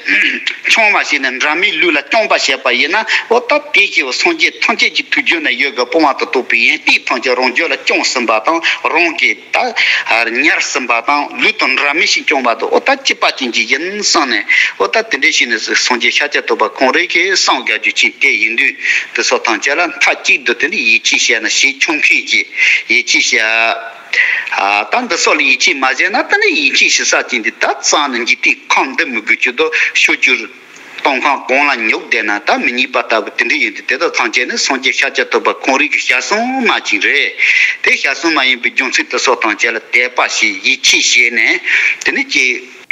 སྐྱོང་བ་ཞེས་ནས་འདྲ་མིན་ལུས་ལ་སྐྱོང་པ་བྱས་པ་ཡིན་ན། འོ་ད་དེ་ཞེས་པ་སངས་རྒྱས་ཐམས་ཅད་ཀྱི་ཐུགས་རྒྱུད་ན་ཡོད་དགོས། སྤོང་བ་དང་རྟོགས་པའི་ཡོན་ཏན་ཐམས་ཅད་རང་རྒྱུད་ལ་སྐྱོང་ཟིན་པ་དང་རང་གིས་ད་ཉར་ཟིན་པ་དང་ལུས་དང་འདྲ་མིན་ཞིག་སྐྱོང་བ་དང་། འོ་ད་གཅིག་པ་ཅན་གྱི་ཡིན་བསམ་ནས། འོ་ད་དེ་འདྲ་ཞིག་ནས་སངས་རྒྱས་ཤཱཀྱ་ཐུབ་པ་ཁོང་རང་གིས་སངས་རྒྱས་རྒྱུ་ཅན་དེ་ཡིན་དུས། དེ་སོགས་ཐམས་ཅད་ལ་མཐའ་གཅིག་ཏུ་དེ་ནི་ཡིད་ཆེས་བྱས་ན། ཞེ་ཆུང་མཁན་གྱི་ཡིད་ཆེས་བྱས། ད་འདི་སོགས་ལ་ཡིད་ཆེས་མ་བྱས་ན། ད་ནི་ཡིད་ཆེས་བྱེད་ས་ཅན་དེ་ད་རྩ་ནས་འཇིག་རྟེན་ཁམས་འདི་མི་དགོས་ཀྱི་དོ། ཕྱོགས་བཅུར་སྟོང་ཁམས་གང་ལ་ཉོབ་བསྡད་ན་ད་མི་རྙེད་པ་ལྟ་བུ་དེ་འདྲ་ཡིན་ཏེ། དེ་དག་ཐམས་ཅད་ནི་སངས་རྒྱས་ཤཱཀྱ་ཐུབ་པ་ཁོང་རང་གི་ཞལ་གསུང་མ་ཅིག་རེད། དེ་ཞལ་གསུང་མ་ཡིན་པའི་རྒྱུ་མཚན་དེ་སོགས་ཐམས་ཅད་ལ་དད་པ་བྱས། ཡིད་ཆེས་བྱས་ནས་དེ་ནི་ཀྱེ།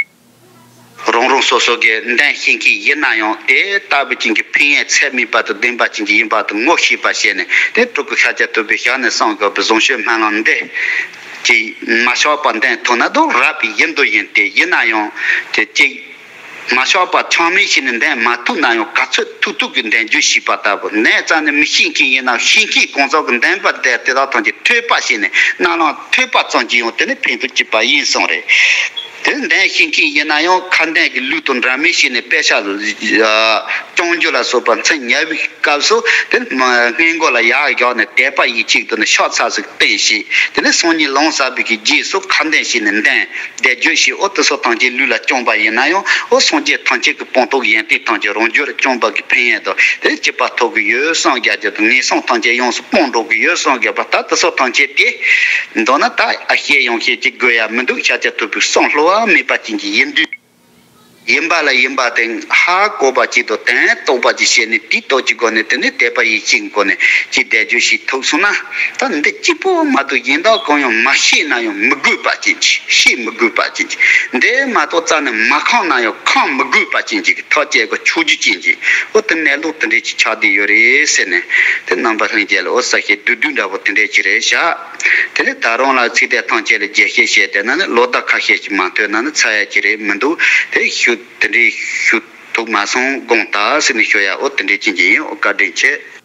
རང་རང་སོ་སོ་གི་འདོན་ཤེས་མཁན་ཡིན་ན་ཡང་། དེ་ལྟ་བུ་ཅན་གྱི་ཕན་ཡོན་ཚད་མེད་པ་དང་ལྡན་པ་ཅན་གྱི་ཡིན་པ་དེ་ངོ་ཤེས་པ་བྱས་ནས། དེ་སྤྲུལ་སྐུ་ཤཱཀྱ་ཐུབ་པའི་ཞལ་ནས་གསུངས་དགོས་པའི་གཟུངས་གཞུག་སྨོན་ལམ་འདི་ཅིག་མ་ཆག་པར་འདོན་ཐུབ་ན་དོ། རབ་ཡིན་དུ་ཡིན་ཏེ། ཡིན་ན་ཡང་དེ་ཅིག་མ་ཆག་པར་ཆག་མེད་བྱས་ནས་འདོན་མ་ཐུབ་ན་ཡང་། ག་ཚོད་ཐུབ་ཐུབ་ཀྱིས་འདོན་རྒྱུ་ཞེས་པ་ལྟ་བུ། འདོན་རྩ་ནས་མི་ཤེས་མཁན་ཡིན་ན། ཤེས་མཁན་གང་ཟག་གིས་འདོན་པ་དེ་དེ་དག་ཐམས་ཅད་ཐོས་པ་བྱས་ནས། རྣ་ལམ་ཐོས་པ་ཙམ་གྱིས་ཡང་དེ་ནི་ཕན་ཐོགས་སྐྱེས་པ་ཡིན་གསུངས་རེད། དེ་འདོན་ཤེས་མཁན་ཡིན་ན་ཡང་། ཁ་འདོན་གྱི་ལུགས་དང་འདྲ་མིན་བྱས་ནས་དཔེ་ཆ་རྐྱང་རྒྱུ་ལ་སོགས་པ་མཚན་ཉར་བའི་སྐབས་སུ། དེ་སྔས་མགོ་ལ་ཡར་བཞག་ནས་དད་པ་ཡིད་ཆེས་དང་ཕྱག་འཚལ་ཟིག་བསྟན་བྱས། དེ་ནས་སང་ཉིན་ལངས་ཚར་བའི་གི་རྗེས་སུ་ཁ་འདོན་བྱས་ནས་འདོན་བཟླས་བརྗོད་བྱས། འོ་དེ་སོགས་ཐམས་ཅད་ལུས་ལ་བཅངས་པ་ཡིན་ན་ཡང་། འོ་སངས་རྒྱས་ཐམས་ཅད་ཀྱི་སྤངས་རྟོགས་ཀྱི་ཡོན་ཏན་ཐམས་ཅད་རང་རྒྱུད་ལ་བཅངས་པ་གི་ཕན་ཡོན་དང་། དེ་ནས་སྐྱིད་པ་ཐོབ་གི་ཡོད་བསམ་རྒྱུ་དང་། ངན་སོང་ཐམས་ཅད་ཡོངས་སུ་སྤངས་འགྲོ་གི་ཡོད་བསམ་རྒྱུ་པ། ད་དེ་སོགས་ཐམས་ཅད་དེ་མདོར་ན་ད་ཨ་བཤད་ཡང་བཤད་ཅིག་དགོས་ཡ་མི་འདུག་ཤཱཀྱ་ཐུབ་པའི་གསུང་བསླུ་བ་མེད་པ་ཅན་གྱི་ཡིན་དུས། ཡིན་པ་ལ་ཡིན་པ་དེ་ཧ་གོ་བ་ཅིག་དང་དོན་རྟོགས་པ་ཅིག་བྱས་ནས། དེའི་སྟོབས་ཀྱི་སྒོ་ནས་དེ་ནས་དད་པ་ཡིད་ཆེས་ཀྱི་སྒོ་ནས་ཅིག་བཟླས་བརྗོད་བྱེད་ཐུབ་སོང་ན། ད་འདི་གཅིག་པོ་མ་གཏོགས་གཞན་དག་གང་ཡང་མ་ཤེས་ན་ཡང་མི་དགོས་པ་ཅན་ཅིག་ཤེས་མི་དགོས་པ་ཅན་ཅིག་འདི་མ་གཏོགས་རྩ་ནས་མ་ཁེངས་ན་ཡང་ཁེངས་མི་དགོས་པ་ཅན་ཅིག་ཐག་བཅད་དགོས་ཆོག་རྒྱུ་ཅན་ཅིག་འོ་དེ་གནས་ལུགས་དེ་འདྲ་ཅིག་ཆགས་བསྡད་ཡོད་རེད་ཟེར་ནས། དེ་རྣམ་པ་ལྷན་རྒྱས་ལ་འོ་གསལ་བཤད་བསྡུས་བསྡུས་འདྲ་པོ་དེ་འདྲ་ཅིག་རེད་བཞག་དེ་ནས་ད་རུང་ལ་ཚིག་དེ་ཐམས་ཅད་ལ་རྒྱས་བཤད་བྱས་བསྡད་ན་ནི། ལོ་ཟླ་ཁ་ཤས་ཅིག་མ་ཐོན་ན་ནི་ཚར་ཡ་ཅིག་རེད་མི་འདུག་དེ་ཞུ་དེ་འདྲའི་ཞུ་ཐུབ་མ་སོང་དགོངས་དག་ཟེར་ནས་ཞུ་ཡ། འོ་དེ་འདྲའི་ཅན་ཅིག་ཡིན། འོ་བཀའ་དྲིན་ཆེ།